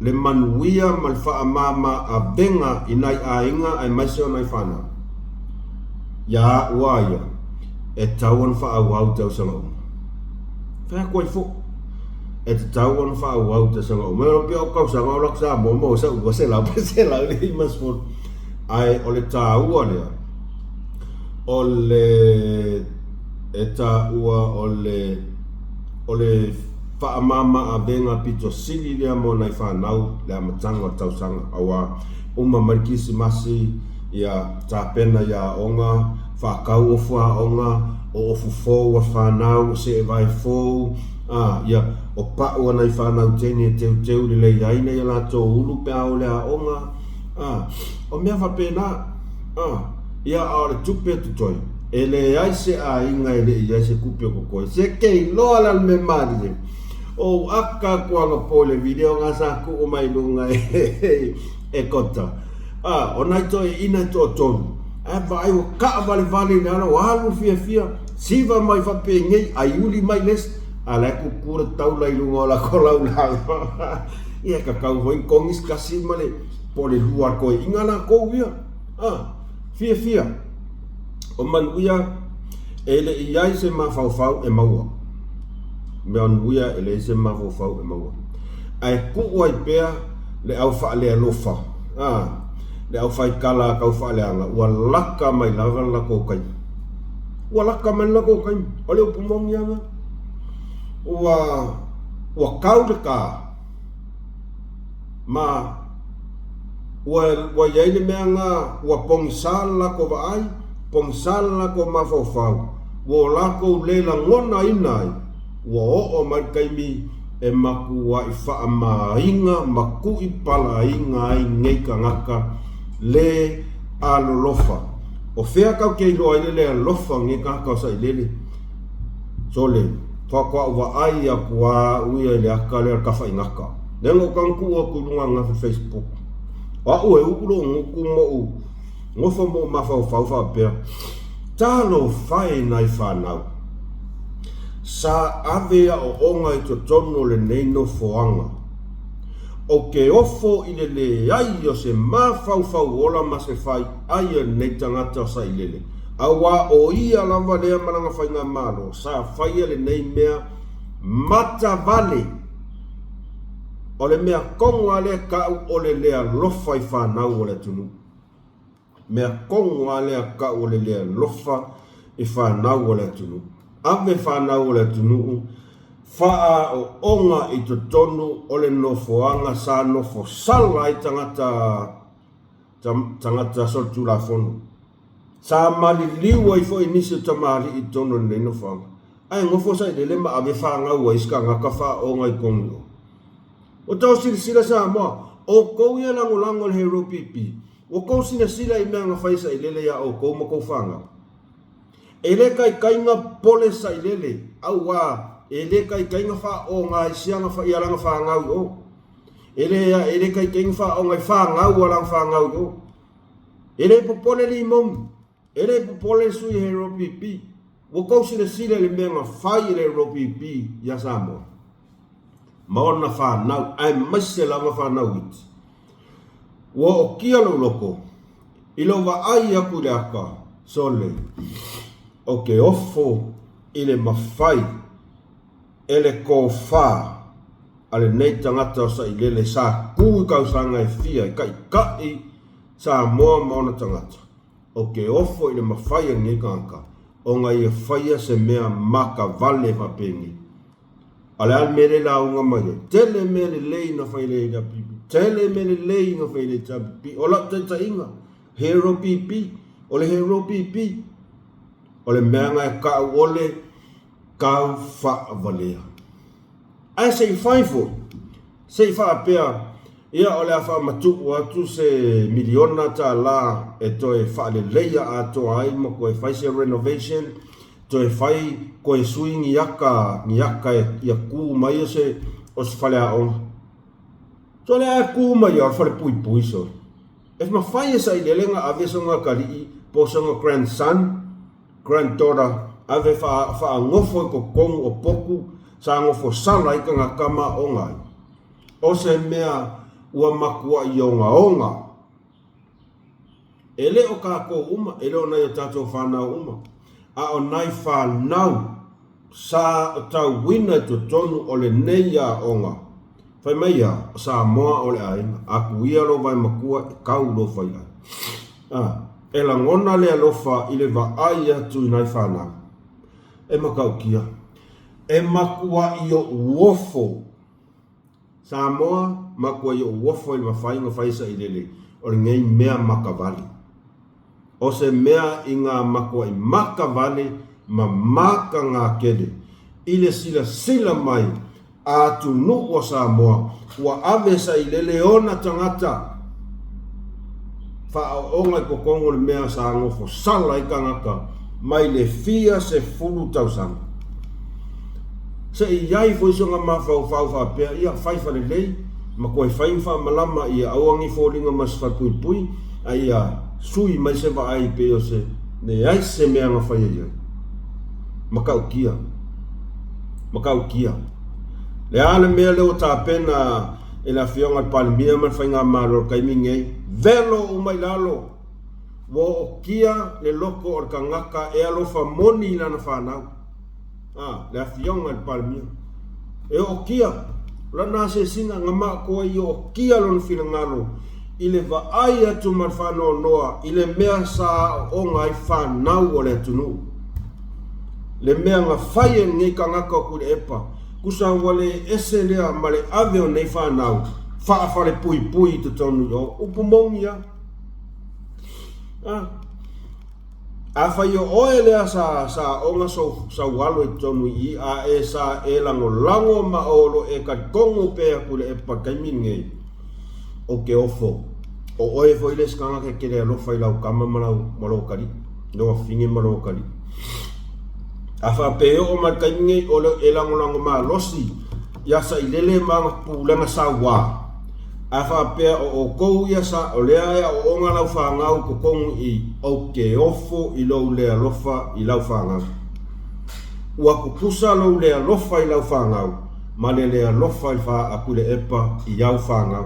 le manuia ma le faamama avega i nai aiga aemaise o nai fanau. Ia a'u a ia, e tatau ona faaauau i tausaga uma. Fai atu ai foi, e tatau ona faaauau i tausaga uma. E iloa pea o tausaga o lata Samoa maua sau 200 pe 150. Ae o le taua lea, o le e taua o le o le faamama avega pito sili lea mo nai fanau le amataga o le tausaga aua uma mai le Kirisimasi ia tapena i aoga, faatau ofu aoga, o ofu fou a fanau, o seevae fou, a ia o pau a nai fanau teine e teuteu lelei ai nai a latou ulu pe a o le aoga, a o mea faapena, a ia a o le tupe e totoe. E leai se aiga e le i ai se tupe o totoe. Se ke iloa la le mea malie. O ou aka atu anapo i le video na sa tuu mai luga e Kota. A, o nai toeaiina e toatolu, ae vaai ua taavalevale i le ala, ua alu fiafia, siva mai faapenei, aiuli mai le isi, a o la e tutu le taula i luga o lako laulau. Ia e tatau foi ona togi se tasi ma le, po o le lua a toeaiina latou ia. A, fiafia. O manuia e le i ai se mafaufau e maua. Manuia e leai se mafaufau e maua. Ae tuu ai pea le au faalealofa, a, le au faikala tau faaleaga, ua laka mai lava le latou taimi. Ua laka mai le latou taimi. O le upu moni lava lena. Ua, ua tau le ta, ma ua, ua i ai le mea lena, ua pogisa le latou vaai, pogisa le latou mafaufau, ua o latou le lagonaina ai, ua oo mai le taimi e matuai faamāina ma tuipalaina ai nei tagata le alolofa. O fea tatou te iloa ai le le alofa o lenei tagata o Sailele? Sole, faatoa ou vaai atu lava au ia i le ata lea o le tafaigata. Lea na ou tago tuu atu i luga ananafi i le Facebook. O au e uu lou gutu ma ou nofo ma ou mafaufau faapea, Talofa e nai fanau! Sa ave aoaoga i totonu o lenei nofoaga. Ou te ofo i le leai o se mafaufau ola ma se faiai a lenei tagata o Sailele, auā o ia lava lea ma lana faigamalo sa faia lenei mea matavale. O le mea tonu lava lea tau o le le alofa i fanau o le atunuu. Mea tonu lava lea tau o le le alofa i fanau o le atunuu. Ave fanau o le atunuu faaaooga i totonu o le nofoaga sa nofo sala ai tagata tagata solitulafono. Sa maliliu ai foi nisi o tamalii i totonu o lenei nofoaga. Ae nofo sailele ma ave fanau ai isi tagata faaooga i totonu i o. Ua tau silasila Samoa, outou ia e lagolago i le Hero PP, ua tou silasila i mea na fai e Sailele iā outou ma tou fanau. E le taitai na pole Sailele, auā, e le taitai na faaoga ai siana ia lana fanau i o. E le, e le taitai na faaoga i fanau a lana fanau i o. E le popole Limogi, e le popole le sui Hero PP. Ua tou silasila i le mea na fai e le Hero PP iā Samoa ma ona fanau, aemaise lava fanau iti. Ua ootia lou loko i lou vaai atu i le ata, sole, ou te ofo i le mafai e le tofa a lenei tagata o Sailele sa tu i tausaga e fia e taitai Samoa ma ona tagata. Ou te ofo i le mafai a lenei tagata ona ia faia se mea makavale faapenei. A o le a le mea lea e lauga mai ai? Tele mea lelei na fai e le HRPP, tele mea lelei na fai e le HRPP. O lau taitaiga, Hero PP, o le Hero PP, o le mea na e tau o le tau faavalea. Ae se i fai foi, se i faapea, ia o le a faamatuu atu se miliona tala e toe faaleleia atoa ai ma toe fai se renovation, toe fai, toe sui ni aka, ni aka ia tu mai o se, o se faleaoga. So le a tu mai o le fale puipui sole. E mafai e sailele na ave sona atalii po o sona grandson, granddaughter ave faanofo i totonu o potu sa nofo sala ai tagata ma aoga ai. O se mea ua matuai ogaoga. E le o tatou uma, e le o nai o tatou fanau uma, a o nai fanau sa tauina i totonu o lenei aoga. Fai mai ia, o Samoa o le aiga, atu ia lou vae matua e tau lou faiai. A, e lagona le alofa i le vaai atu i nai fanau. E matautia. E matuai ou ofo. Samoa, matuai ou ofo i le mafai ona fai sailele o lenei mea makavale. O se mea i ngā matuai makavale ma makagakele i le silasila mai a atunuu o Samoa ua ave sailele ona tagata faaooga i totonu o le mea sa nofo sala ai tagata mai le fia sefulu tausaga. Se i i ai foi sona mafaufau faapea, ia fai falelei ma toe fai ni faamalama ia aua nei foliga ma se falepuipui, a ia sui mai se vaai pei o se leai se mea na faia i ai. Matautia. Matautia. Le a le mea lea ua tapena e le Afioga i le Palemia ma le Faigamalo i le taimi lenei, velo uma i lalo. Ua ootia le loto o le tagata e alofa moni i lana fanau. A, le Afioga i le Palemia. E ootia lana asiasiga na matou ai i ootia lona finagalo i le vaai atu ma le faanoanoa i le mea sa aooga ai fanau o le atunuu. Le mea na fai e lenei tagata o Tuilaepa, tusa ua le ese lea ma le ave o nei fanau faafalepuipui i totonu i o. Upu moni a. A. Afai o oe lea sa sa aoga sou sau alo i totonu i i, a e sa e lagolago ma o lo e talitonu pea Tuilaepa i le taimi lenei, ou te ofo. O oe foi le isi tagata e te le alofa i lau tama ma lau ma lou atalii, lou afafine ma lou atalii. A faapea e oo mai i le taimi lenei o le e lagolago malosi ia Sailele ma ana pulega sauā, A faapea o outou ia sa o lea e aooga lau fanau i totonu i ou te ofo i lou le alofa i lau fanau. Ua tutusa lou le alofa i lau fanau ma le le alofa i le faa-Tuilaepa i au fanau.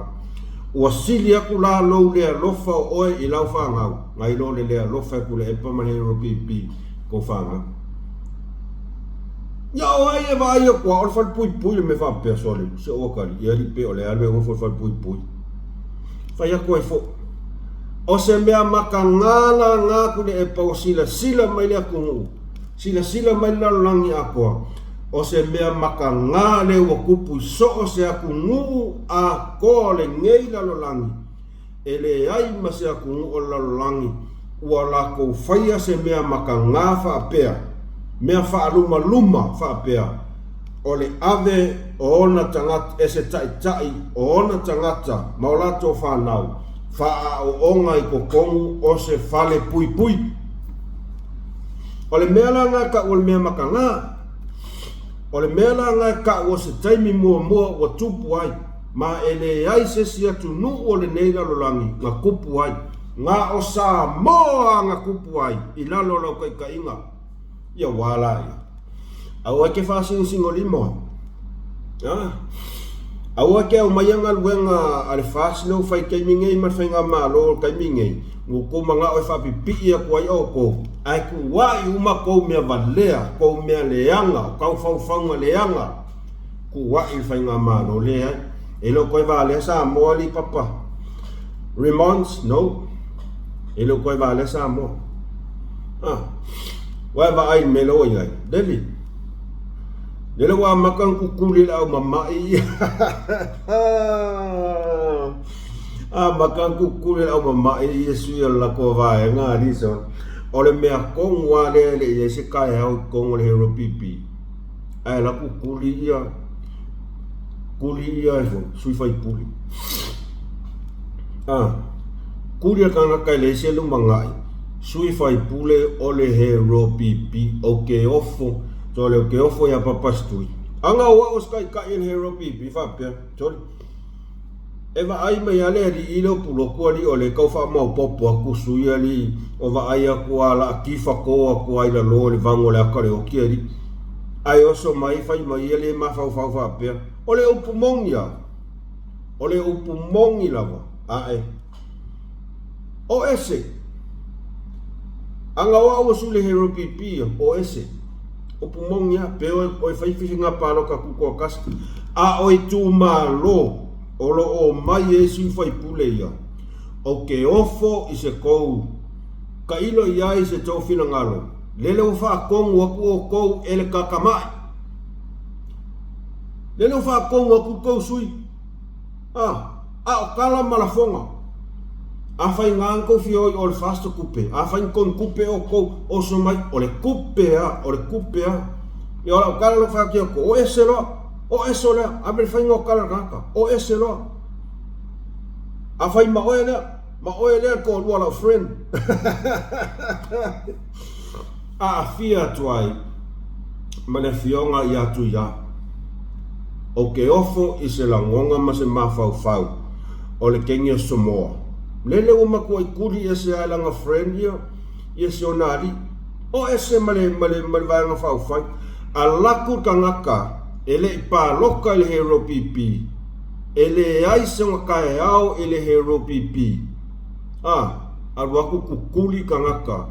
Ua sili atu la lou le alofa o oe i lau fanau nai lo le le alofa e Tuilaepa ma le HRPP kou fanau. Ia o ai e vaai atu a o le falepuipui le mea faapea sole se ua tali ia alii pe o le alu e nofo i le falepuipui. Fai atu ai foi. O se mea mataga laga atu le epa ua silasila mai le atunuu, silasila mai le lalolagi atoa, o se mea mataga lea ua tupu i so o se atunuu atoa o lenei lalolagi. E leai ma se atunuu o le lalolagi ua latou faia se mea mataga faapea, mea faalumaluma faapea, o le ave o ona tagata e se taitai o ona tagata ma o latou fanau faaaooga i totonu o se fale puipui. O le mea la lena e tau o le mea mataga. O le mea la lena e tau o se taimi muamua ua tupu ai. Ma e leai se isi atunuu o lenei lalolagi na kupu ai, na o Samoa na kupu ai i lalo o lau taitaiga. Ia ua la ia. Aua e te faasinosinolima. A? Aua e te aumaia galuega a le FAST lea ua fai i taimi nei ma le faigamalo o le taimi nei, ua outou manao e faapipii atu ai outou, ae tuuai uma tou mea valea, tou mea leaga, o tau faufauga leaga. Kua'i le faigamalo, leai. E le o toe valea Samoa alii papa. Remons, no. E le o toe valea Samoa. A, ua e vaai i le mea lea ua i ai. Lele. Lele ua amata ona kukuli e le au mama'i ia. Amata ona kukuli e le au mama'i ia sui o le latou vaega alii sona. O le mea tonu lava lea e le i i ai se taeao i totonu o le Hero PP. Ae la kukuli ia kuli ia sui faipule. A, kuli le tagata e leai se lumanai, sui faipule o le Hero PP ou te ofo, sole ou te ofo ia Papasitui. Ana o au o se taitai o le Hero PP faapea, sole. E vaai mai a le alii lea o Pulotu alii o lea e tau faamaopopo atu sui alii o vaai atu a la tifa to atu a i lalo i le vagu o le ata o le oti alii. Ae oso mai fai mai ia le mafaufau faapea, o le upu moni a. O le upu moni lava, ae. O ese. Ana o au o sui le Hero PP, o ese. Upu moni a, pe oe, oe fai faiga palota tutoatasi, a o itumalo o lo o omai ai sui faipule ia, ou te ofo i se tou tailo i ai i se tou finagalo, lele ua faatonu atu outou e le tatamai. Lele ua faatonu atu le tou sui. A, a o tala ma lafoga. Afai na na tou fia o i o le fast kupe, afai na tonu kupe outou, oso mai, o le kupe a, o le kupe a. Ia o lau tala lea ou fai atu ia outou, o ese loa, o ese lea, ave le faiga o tala i le tagata, o ese loa. Afai ma oe lea, ma oe lea le toalua o lau friend. Aafia atu ai ma le Afioga ia Tuia. Ou te ofo i se lagona ma se mafaufau o le Keni o Samoa. Lele ua matuai tuli ese a e lana friend ia, ia si ona alii. O ese ma le, ma le, ma le Vaega Faaupufai. Alaku le tagata e le i palota i le Hero PP. E leai sona taeao i le Hero PP. A, alu atu kukuli tagata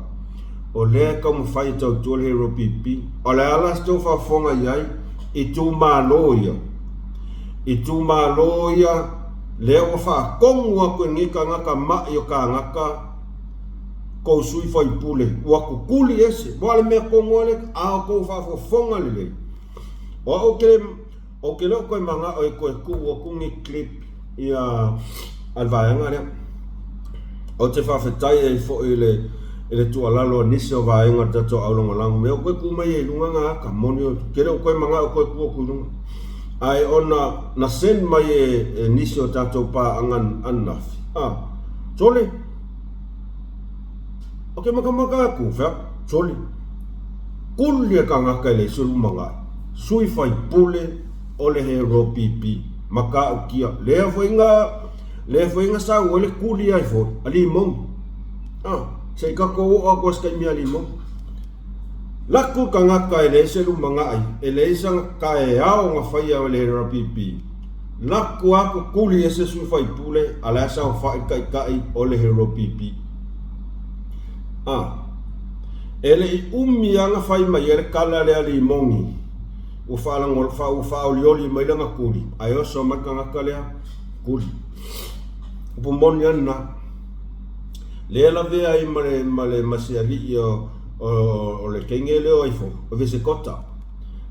o lea e taumafai e tautua le Hero PP. O le a la se tou faafofoga i ai? Itumalo ia. Itumalo ia lea ua faatonu atu e lenei tagata ma'i o kānaka kou sui faipule ua kukuli ese. Ua le mea tonu lava lea, a o tou faafofoga lelei. O au ou te le Ou te le o toe manao e toe tuu atu ni clip ia a le vaega lea. Ou te faafetai ai foi i le i le tuualalo a nisi o vaega o le tatou aulagolago mea o toe tuu mai ai i luga na ata moni ou te le o toe manao e toe tuu atu i luga. Ae ona na send mai e, e nisi o tatou paaga ananafi, a, sole, Ou te makamaka atu, fea, sole, kuli e tagata e leai se lumanai. Sui faipule o le Hero PP matautia lea foi na lea foi na sau ai le kuli ai foi a limoni ah se i tatou oo atu ai se taimi a limoni laku tagata e leai se lumanai e leai sana taeao na faia e le Hero PP laku aku kuli e se sui faipule a la e saofai le taitai o le Hero PP ah E le i umi lava na fai mai ai le tala lea a Limoni, ua ua faaolioli mai lana tuli, ae oso mai le tagata lea, tuli. Upu moni lava lena. Lea lavea ai ma le, ma le, ma se alii o, o, o le teine lea o ai foi, o Vesekota.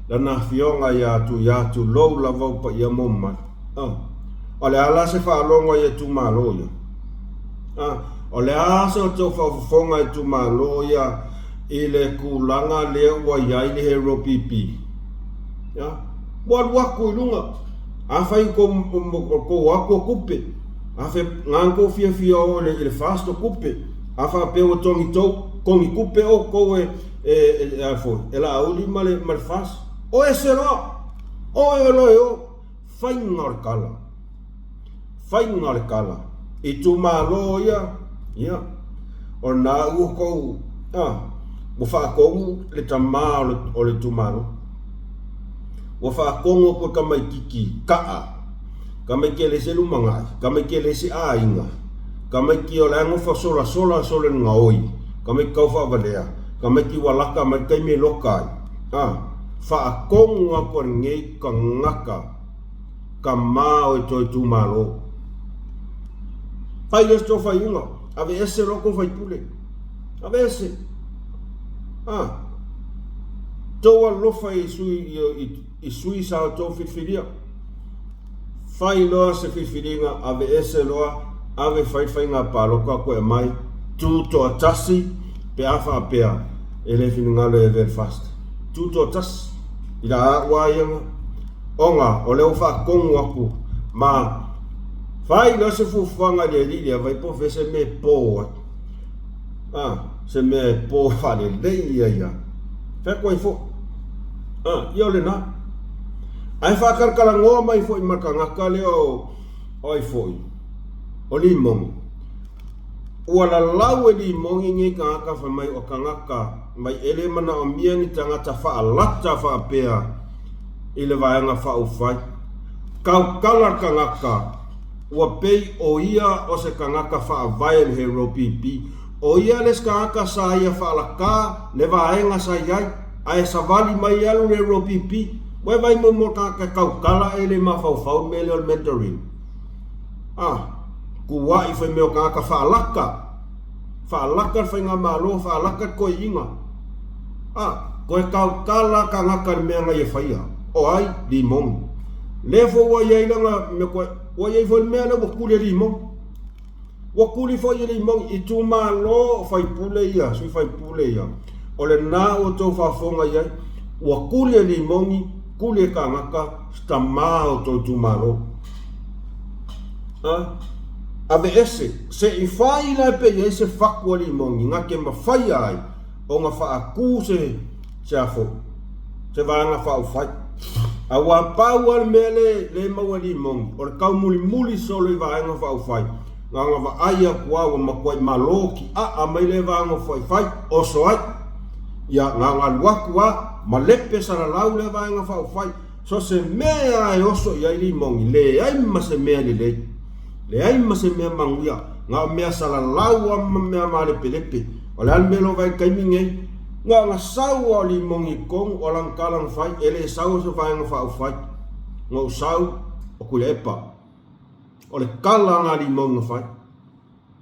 Lana afioga ia Tuiatu, lou lava o paia ma mamalu. Ah, o le a la se faalogo a ia itumalo ia? A, o le a se outou faafofoga itumalo ia i le tulaga lea ua i ai le Hero PP? A, ua alu atu i luga. Afai o tou atu o tupe, afe na tou fiafia o i le fast o tupe, a faapea ua togi tou, togi tupe outou e, e, e, a foi, e Laauli ma le, ma le fast. O ese loa! Oe loa e o! Faiga o le tala. Faiga o le tala. Itumalo ia, ia, o lena ua tou, a, ua faatonu le tama o le, o le itumalo. Ua faatonu atu e tamaititi kaa, tamaiti e leai se lumanai, tamaiti e leai se aiga, tamaiti o la e nofo solasola sole le gaoi, tamaiti tau faavalea, tamaiti ua lata mai le taimi e loka ai, a, faatonu atu e lenei tagata tama o e toe itumalo. Fai lea se tou faaiuga. Aveese loa kou faipule. Aveese. A. Tou alofa i sui, i, i, i sui sa outou filifilia. Fai loa se filifiliga, aveese loa, ave fai le faiga palota koe aumai, tu toatasi pe a faapea e le finagalo e avea le FAST. Tu toatasi i la au a ia nga, ona o lea ua faatonu atu ma fai loa se fuafuaga i le alii lea vai po o fea se mea e po ai. A, se mea e po faalelei ai a. Fai atu ai foi. A, ia o lena. Ae faatalatalanoa mai foi ma le tagata lea o, o ai foi, o Limogi. Ua lalau e Limogi nei tagata fai mai o tagata mai e le manaomia ni tagata faalata faapea i le Vaega Faaupufai. Tautala le tagata ua pei o ia o se tagata faavae o le HRPP. O ia le isi tagata sa ia faalata le vaega sa i ai, ae savali mai alu le HRPP. Ua e vaai muamua i le tagata e tautala e le mafaufau le mea lea o le mentoring. Ah, tuuai fai mea o tagata faalata. Faalata le faigamalo, faalata le toeaiina. A, toe tautala tagata i le mea na ia faia. O ai? Limogi. Lea foi ua i ai lana mea koe, ua i ai foi le mea lea ua tuli e Limogi. Ua tuli foi e Limogi, itumalo o faipule ia, sui faipule ia. O lena ua outou faafofoga i ai, ua tuli e Limogi, tuli e tagata, se tama o outou itumalo. A, aveese, se i fai la pe i ai se fatu a Limogi na te mafaia ai ona faatu se, se a foi, se vaega faaupufai. Aua pau lava le mea le, le maua e Limogi, o le taumulimuli solo i vaega faaupufai, na ona vaai atu lava ua matuai malo tiaa mai lea vaega faaupufai, oso ai. Ia, na ona alu atu lava, malepe salalau lea vaega faaupufai. So se mea lava e oso i ai Limogi, leai ma se mea lelei, leai ma se mea manuia, na o mea salalau lava ma mea malepelepe. O le a le mea o lo o vaai i le taimi lenei? Na ona sau lava o Limogi i totonu, o lana tala na fai, e le sau o se vaega faaupufai. Na ou sau o Tuilaepa. O le tala lena a Limogi na fai.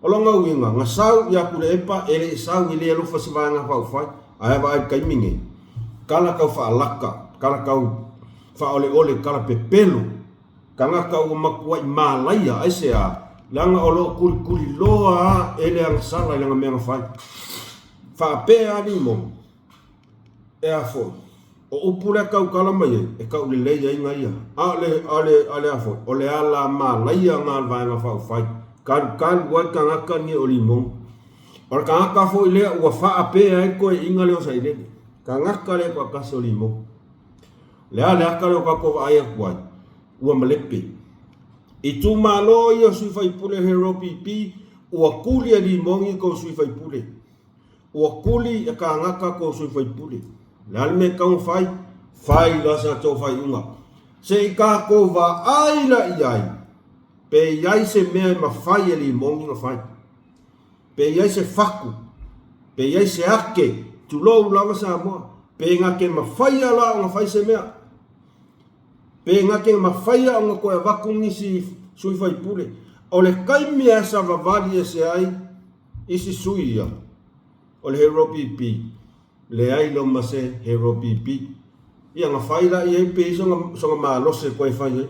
O lona uiga, na sau ia Tuilaepa, e le i sau, e le alofa i se Vaega Faaupufai, ae a vaai i le taimi nei, tala tau faalaka, tala tau faaoleole, tala pepelo, tagata ua matuai malaia, aisea? Leaga o lo o tulituliloa lava e le agasala i lana mea na fai. Faapea lava Limogi. E a foi? O upu lea tautala mai ai, e taulelei ai na ia. A o le, a o le, a o le a foi? O le ala malaia na a le Vaega Faaupufai. Kalukalu ai tagata nei o Limogi. O le tagata foi lea ua faapea ai le toeaiina lea o Sailele. Tagata lea toatasi o Limogi. Le a le ata lea o tatou vaai atu ai, ua malepe. Itumalo ia o sui faipule Hero PP, ua tuli e Limogi kou sui faipule. Ua kuli e kāngaka kou sui faipule. Le a le mea e tatau ona fai? Fai loa sa tou faaiuga. Se i kākou vaai la i ai, pe i ai se mea e mafai e Limogi ona fai. Pe i ai se fatu, pe i ai se ake, tulou lava Samoa, pe na te mafaia la ona fai se mea. Pe na te mafaia ona toe avatu nisi sui faipule. O le taimi lava e savavali ese ai Isi sui ia, o le Hero PP, leai lo ma se Hero PP. Ia na fai la i ai pe i sona, sona malose koe fai ai.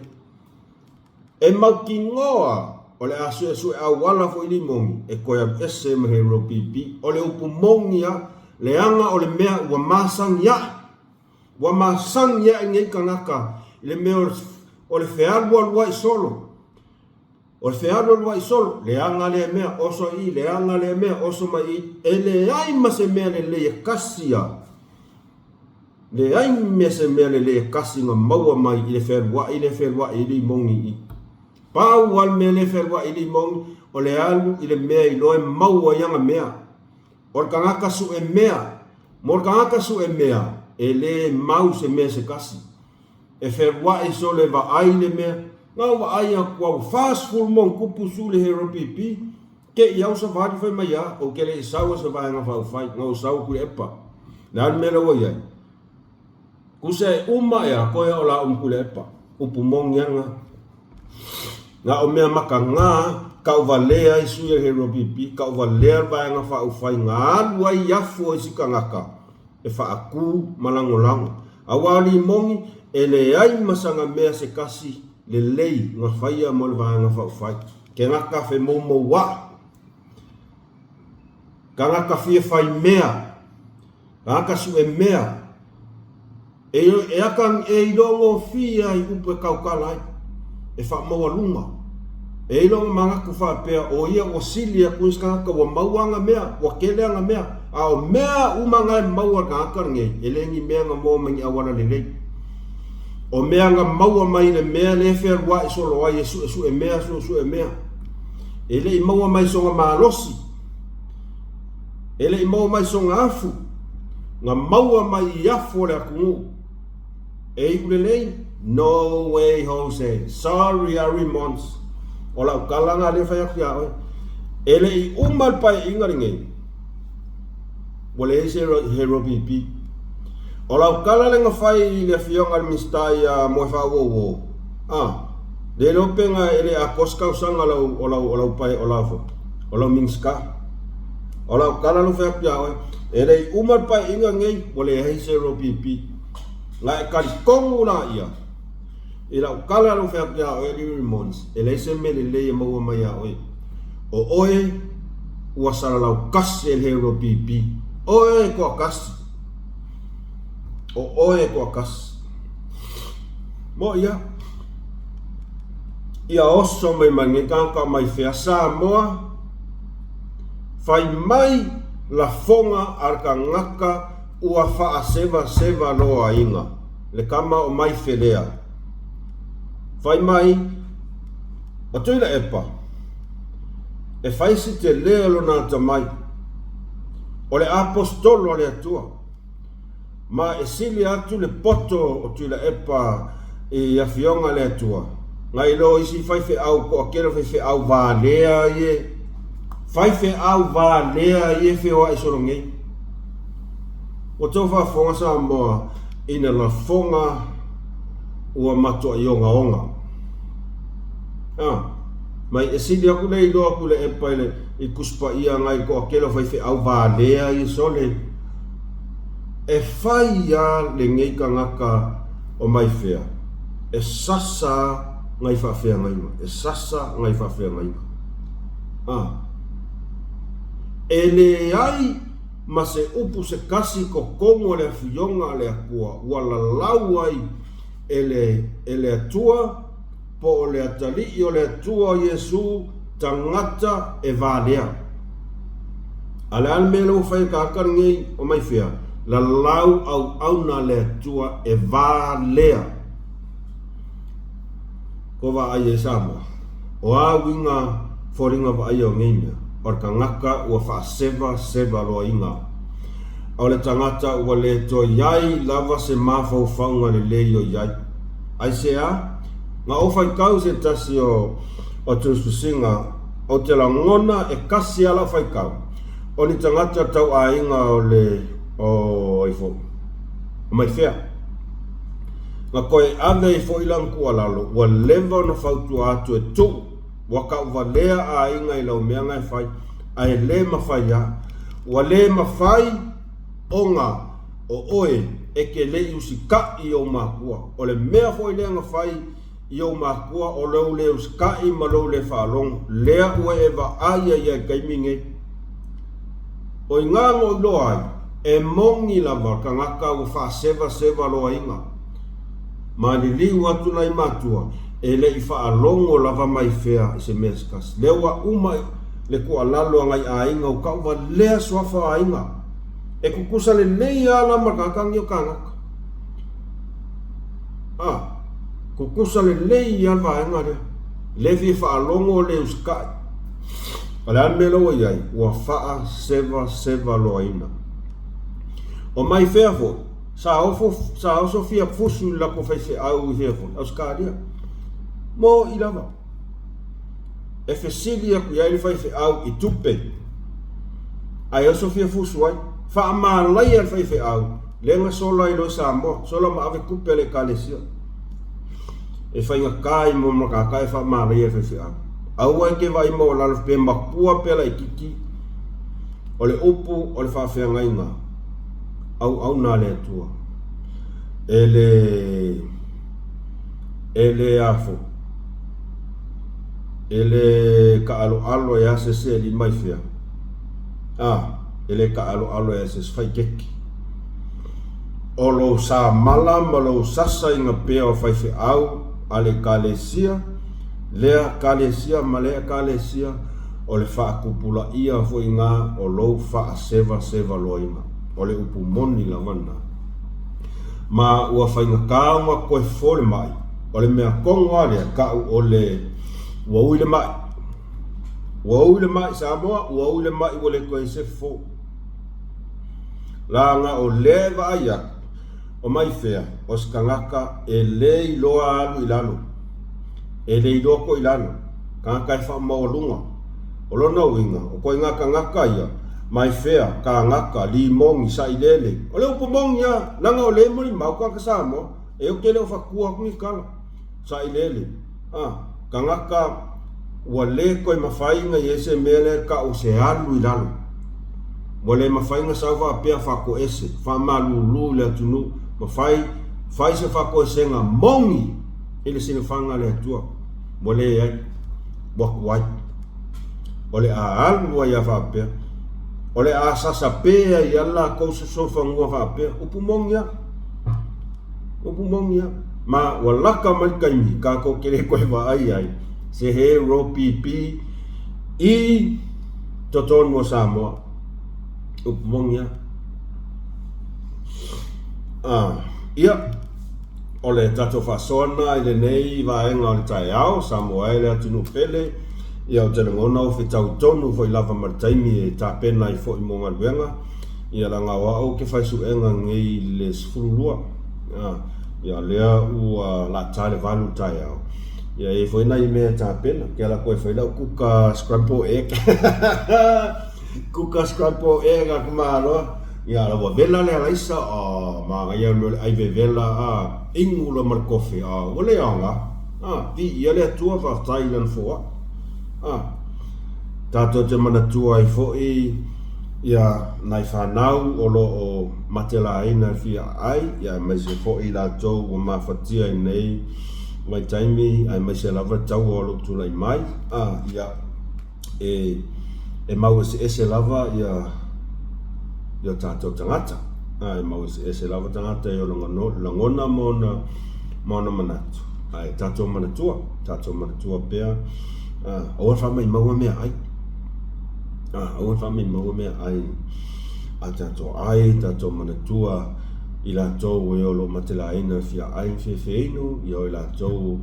E mautinoa o le a suesue auala foi Limogi e koe alu ese ma Hero PP. O le upu moni a, leaga o le mea ua masani ae. Ua masani ae nei tagata i le mea o le fealualuai solo. O le fealualuai solo, leaga lea mea, oso i i, leaga lea mea, oso mai i i. E leai ma se mea lelei e kasi a. Leai mea se mea lelei e kasi na maua mai i le fealuai lea fealuai i Limogi i i. Pau lava le mea lea fealuai i Limogi, o le alu i le mea iloa e maua ai ana mea. O le tagata sue mea, mo le tagata sue mea, e le mau se mea se kasi. E feruaʻi solo e vaai le mea, na ou vaai aku a ua 40 ma ona tupu sui le Hero PP, te i au savali fai mai a, ou te le i sau o se vaega faaupufai, na ou sau aku i Epa. Le a le mea la ua i ai? Tusa e uma ea, koe a o la uma ku le Epa. Upu moni a na. Na o mea makaga, Tauvalea ai sui o le HRPP, tauvalea le Vaega Faaupufai na alu ai afu o isi tagata e faatu ma lagolago. Aua o Limoni e leai ma sana mea se tasi lelei na faia mo le Vaega Faaupufai. Tagata femoumoua'i, tagata fia faimea, tagata suemea. E aka e iloa gofie ai upu e tautala ai, e faamaualuga. E iloa ona manatu faapea o ia ua sili atu isi tagata ua maua ana mea, ua tele ana mea. A o mea uma na e maua e le tagata lenei, e le ni mea na maua mai ni auala lelei. O mea na maua mai le mea lea e fealuai solo ai e suesue mea, suesue mea. E le i maua mai sona malosi. E le i maua mai sona afu, na maua mai i afu o le atunuu. E iu lelei? No way Jose, sorry Ari Mons. O lau tala na lea fai atu ia oe. E le i uma le paeaiga lenei, ua leai se Hero PP. O lau tala lea na fai i le afioga i le Minisita ia Moefaauouo, ah, le iloa pe na e le atoa se tausaga o lau, o lau, o lau pae, o lau, o lau Minisita. O lau tala lau fai atu ia oe, e le i uma le paeaiga lenei, ua leai se ROPP. Na e talitonu laia, i lau tala lau fai atu ia oe Alii Mons, e leai se mea lelei e maua mai ia oe. O oe ua salalau kasi e le ROPP. Oe e toatasi. O oe e toatasi. Mo ia, ia oso mai ma lenei tagata mai fea Samoa, Fai mai lafoga a le tagata ua faasevaseva loaina le tama o Maifelea. Fai mai o Tuilaepa, e fai si tele o lona atamai, o le Aposetolo a le Atua. Ma e sili atu le poto o Tuilaepa i Afioga a le Atua, nai lo isi faifeau toatele o faifeau valea ie, faifeau valea ie feoai solo nei. Ua tou faafofoga Samoa ina lafoga ua matuai ogaoga. A, mai e sili atu le iloa o Tuilaepa i le i Tusi Paia nai toatele o faifeau valea ie sole. E fai a lenei tagata o Maifea, e sasa a nai faafeagaiga, e sasa nai faafeagaiga. A. E leai ma se upu se tasi i totonu o le Afioga a le Atua ua lalau ai e le, e le Atua, po o le Atalii o le Atua o Iesu, tagata e valea. A le a le mea lea ua fai e le tagata lenei o Maifea? Lalau auauna le Atua e valea. Ko vaai ai Samoa, o a uiga foliga vaaia o nei mea? O le tagata ua faasevaseva loaina. O le tagata ua le toe i ai lava se mafaufauga lelei o i ai. Aisea? Na ou faitau i se tasi o o tusitusiga, ou te lagona e kasi lava lau faitau, o ni tagata tau aiga o le o ai foi, o Maifea. Na toe ave ai foi lana tuualalo, ua leva ona fautua atu e tuu, ua tauvalea aiga i lau mea na e fai, ae le mafai lava. Ua le mafai ona o oe e te le i usitai i ou matua. O le mea foi lea na fai i ou matua o lou le usitai ma lou le faalogo, lea ua e vaai ai i le taimi nei. O i ina na ou iloa ai, e moni lava tagata ua faasevaseva loaina. Ma liliu atu nai matua, e le i faalogo lava mai fea i se mea se tasi. Lea ua uma le tuualalo a nai aiga ua tauvalea suafa o aiga. E tutusa lelei lava la ma le tagata lenei o kānaka. A, tutusa lelei lava le vaega lea. Le fia faalogo le usitai. O le a le mea la ua i ai? Ua faasevaseva loaina. O mai fea foi? Sa ofo, sa oso fia fusu i le latou faifeau i fea foi? Ausetalia. Mo'i lava. E fesili atu i ai le faifeau i tupe, ae oso fia fusu ai. Faamalaia le faifeau, lea na sola ai loa i Samoa, sola ma ave tupe a le Ekalesia. E faigata i mua matata e faamalaia le faifeau. Aua e te vaai maualalo pe makua pe laititi, o le upu o le faafeagaiga auauna a le Atua. E le, e le afo, e le taaloalo e ase se alii mai fea, a, e le taaloalo e ase se faikeke. O lou samala ma lou sasaina pea o faifeau a le Ekalesia, lea Ekalesia ma lea Ekalesia, o le faatupulaia foi na o lou faasevasevaloaina. O le upu moni lava lena. Ma ua faigata ona toe fofo le mai, o le mea tonu lava lea, tau o le ua ui le mai. Ua ui le mai Samoa, ua ui le mai ua le toe i ai se fofo. Leaga o lea e vaai atu, o mai fea, o se tagata e le iloa alu i lalo, e le iloa koe i lalo, tagata e faamaualuga. O lona uiga, o koiga tagata ia, mai fea, kānaka, limoni, sailele. O le upu moni lava, leaga o lea e molimau tagata Samoa, e ou te le o fatua atu ni tala. Sailele, a, tagata ua le toe mafai ona i ai se mea lea e tau o se alu i lalo. Ua le mafai ona sau faapea faatoese, faamalulu i le atunuu, ma fai, fai se faatoesega moni i le silafaga a le Atua. Ua leai, ua tuai. O le a alu ai lava faapea. O le a sasa pea ai lava le latou sosofanua faapea. Upu moni lava. Upu moni lava. Ma ua laka mai le taimi tatou te le toe vaai ai se he ro pipi i totonu o Samoa. Upu moni lava. Ah, ia, o le tatou faasoa lena i lenei vaega o le taeao, Samoa e le atunuu pele, ia ou te lagona ua fetau tonu foi lava ma le taimi e tapena ai foi mo galuega. Ia leaga o au ou te fai suega nei i le 12, ia lea ua lata le 8 i le taeao. Ia e i ai foi nai mea e tapena, ke ala koe fai lau kuka scramble egg. Kuka scramble egg a ka maloa. Ia ua vela le alaisa, oh, manaia le mea o le ai vevela, ah, inu loa ma le kofe, ah, ua le aoga. Ah, viia le Atua, faafetai i Lana foai. Ah, tatou te manatua ai foi ia nai fanau o lo o matelaina i le fia aai, ia aemaise foi i latou ua mafatia i lenei vaitaimi, aemaise lava le taua o lo o tulai mai, ah, ia, e, e mau eseese lava ia, ia tatou tagata. A, e mau eseese lava tagata i ona lagona ma ona, ma ona manatu. Ae tatou manatua, tatou manatua pea, a, aua le faamaimaua meaai. A, aua le faamaimaua meaai a tatou ai, tatou manatua i latou e o lo o matelaina i le fia ai ma feifeinu, ia o i latou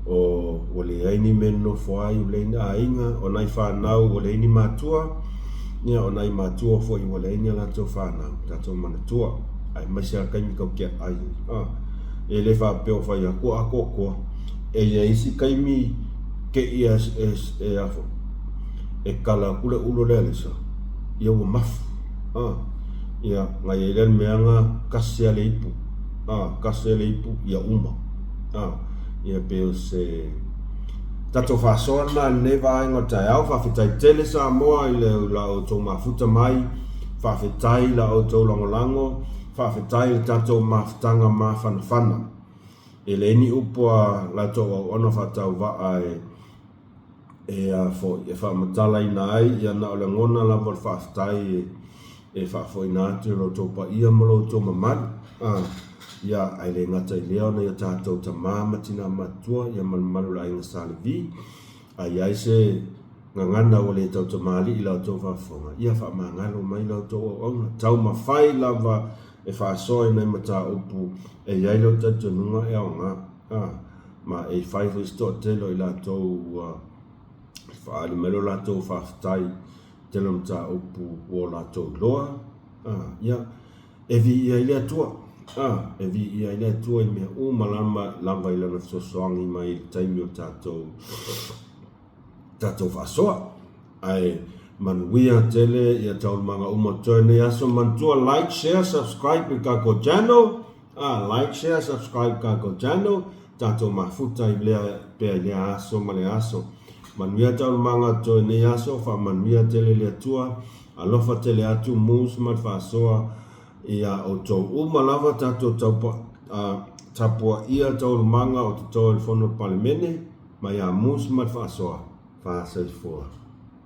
o ua leai ni mea e nonofo ai, ua leai ni aiga, o nai fanau ua leai ni matua, ia o nai matua foi ua leai ni a latou fanau, tatou manatua, aemaise lava le taimi tatou te aai ai. A, e le faapea o fai atu atoatoa, e i ai isi taimi te i e, e, a foi, e kala atu le ulo le alisa, ia ua mafu. A, ia, na i ai lea le mea na kase a le ipu, a, kase le ipu, ia uma. A, ia pei o se tatou faasoa lena i lenei vaega o le taeao. Faafetai tele Samoa i le la outou mafuta mai, faafetai i la outou lagolago, faafetai i le tatou mafutaga mafanafana. E leai ni upu a la outou auauna faatauvaa e e a foi, e faamatalaina ai, ia na o le lagona lava o le faafetai e, e faafoina atu i lo outou paia ma lo outou mamalu. A, ia, ae le gata i lea ona ia tatou tama ma tina matutua, ia ma le mamalu o le aiga Sa Levi, a i ai se gagana ua le tautamalii i la outou faafofoga, ia faamagalo mai la outou auauna. Taumafai lava e faasoa i nai mataupu e i ai lou talitonuga e aoga. A, ma e fai foi se toatele o i latou ua faaali mai lo latou faafetai i tele o mataupu ua o latou iloa. A, ia, e viia ai le Atua. A, e viia ai le Atua i mea uma lava, lava i Lana fesoasoani mai i le taimi o tatou, tatou faasoa. Ae manuia tele ia taualumaga uma o totoe nei aso. Manatua like, share, subscribe i le tatou channel. A, like, share, subscribe tatou channel, tatou mafuta i lea pea i lea aso ma lea aso. Manuia taualumaga o totoe i lenei aso, faamanuia tele le Atua, alofa tele atu mus ma le faasoa ia outou uma lava tatou taupa, tapuaia taualumaga o totoe o le Fono a le Palemene, mai ia mus ma le faasoa. Faasoifua.